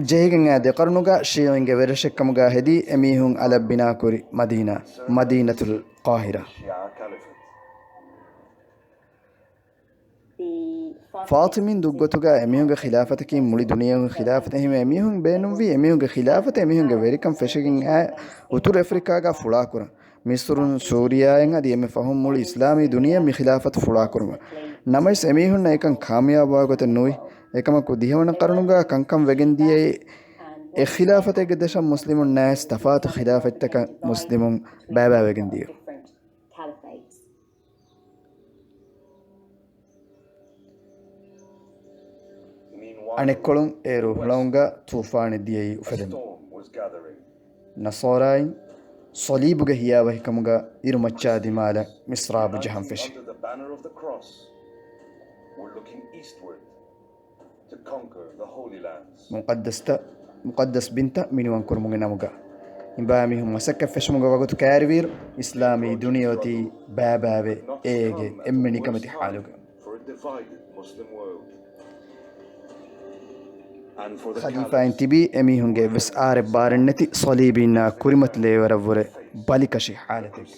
ޖެހިގެން އާ ދެ ޤަރުނުގަ ޝީޢީންގެ ވެރިރަށެއްކަމުގަ ހެދީ، އެމީހުން އަލަށް ބިނާކުރި މަދީނާ، މަދީނަތުލް ޤާހިރާ. ފާޠިމީން ދުށްގޮތުގަ އެމީހުންގެ ޚިލާފަތަކީ މުޅި ދުނިޔޭގެ ޚިލާފަތެއް. އެހެންވެ އެމީހުން ބޭނުންވީ އެމީހުންގެ ޚިލާފަތެއް، އެމީހުންގެ ވެރިކަން ފެށިގެން އާ އުތުރު އެފްރިކާގަ ފުޅާކުރަން. މިޞްރުން ސޫރިޔާއިން އަދި އެންމެ ފަހުން މުޅި އިސްލާމީ ދުނިޔެ މި ޚިލާފަތު ފުޅާކުރުމަށް. ނަމަވެސް އެމީހުންނަށް އެކަން ކާމިޔާބުވާ ގޮތެއް ނުވި. އެކަމަކު ދިހަވަނަ ޤަރުނުގަ ކަންކަން ވެގެން ދިޔައީ އެއް ޚިލާފަތެއްގެ ދަށަށް މުސްލިމުންނާވެސް ތަފާތު ޚިލާފަތްތަކަށް މުސްލިމުން ބައިބައިވެގެން ދިޔުން. އަނެއްކޮޅުން އޭރު ހުޅަނގުގަ ތޫފާނެއް ދިޔައީ އުފެދެމުން. ނަޞާރާއިން ޞަލީބުގެ ހިޔާވަހިކަމުގަ އިރުމައްޗާ ދިމާލަށް މިސްރާބު ޖަހަން ފެށި. މުޤައްދަސްތައް، މުޤައްދަސް ބިންތައް މިނިވަން ކުރުމުގެ ނަމުގަ އިބާ މީހުން މަސައްކަތް ފެށުމުގެ ވަގުތު ކައިރިވިއިރު، އިސްލާމީ ދުނިޔެ އޮތީ ބައިބައިވެ އޭގެ އެންމެ ނިކަމެތި ޙާލުގަ. ޚަލީފާއިން ތިބީ އެމީހުންގެ އެއްވެސް އާރެއް ބާރެއް ނެތި ޞަލީބީންނާ ކުރިމަތިލެވޭވަރަށްވުރެ ބަލިކަށި ޙާލަތެއްގަ.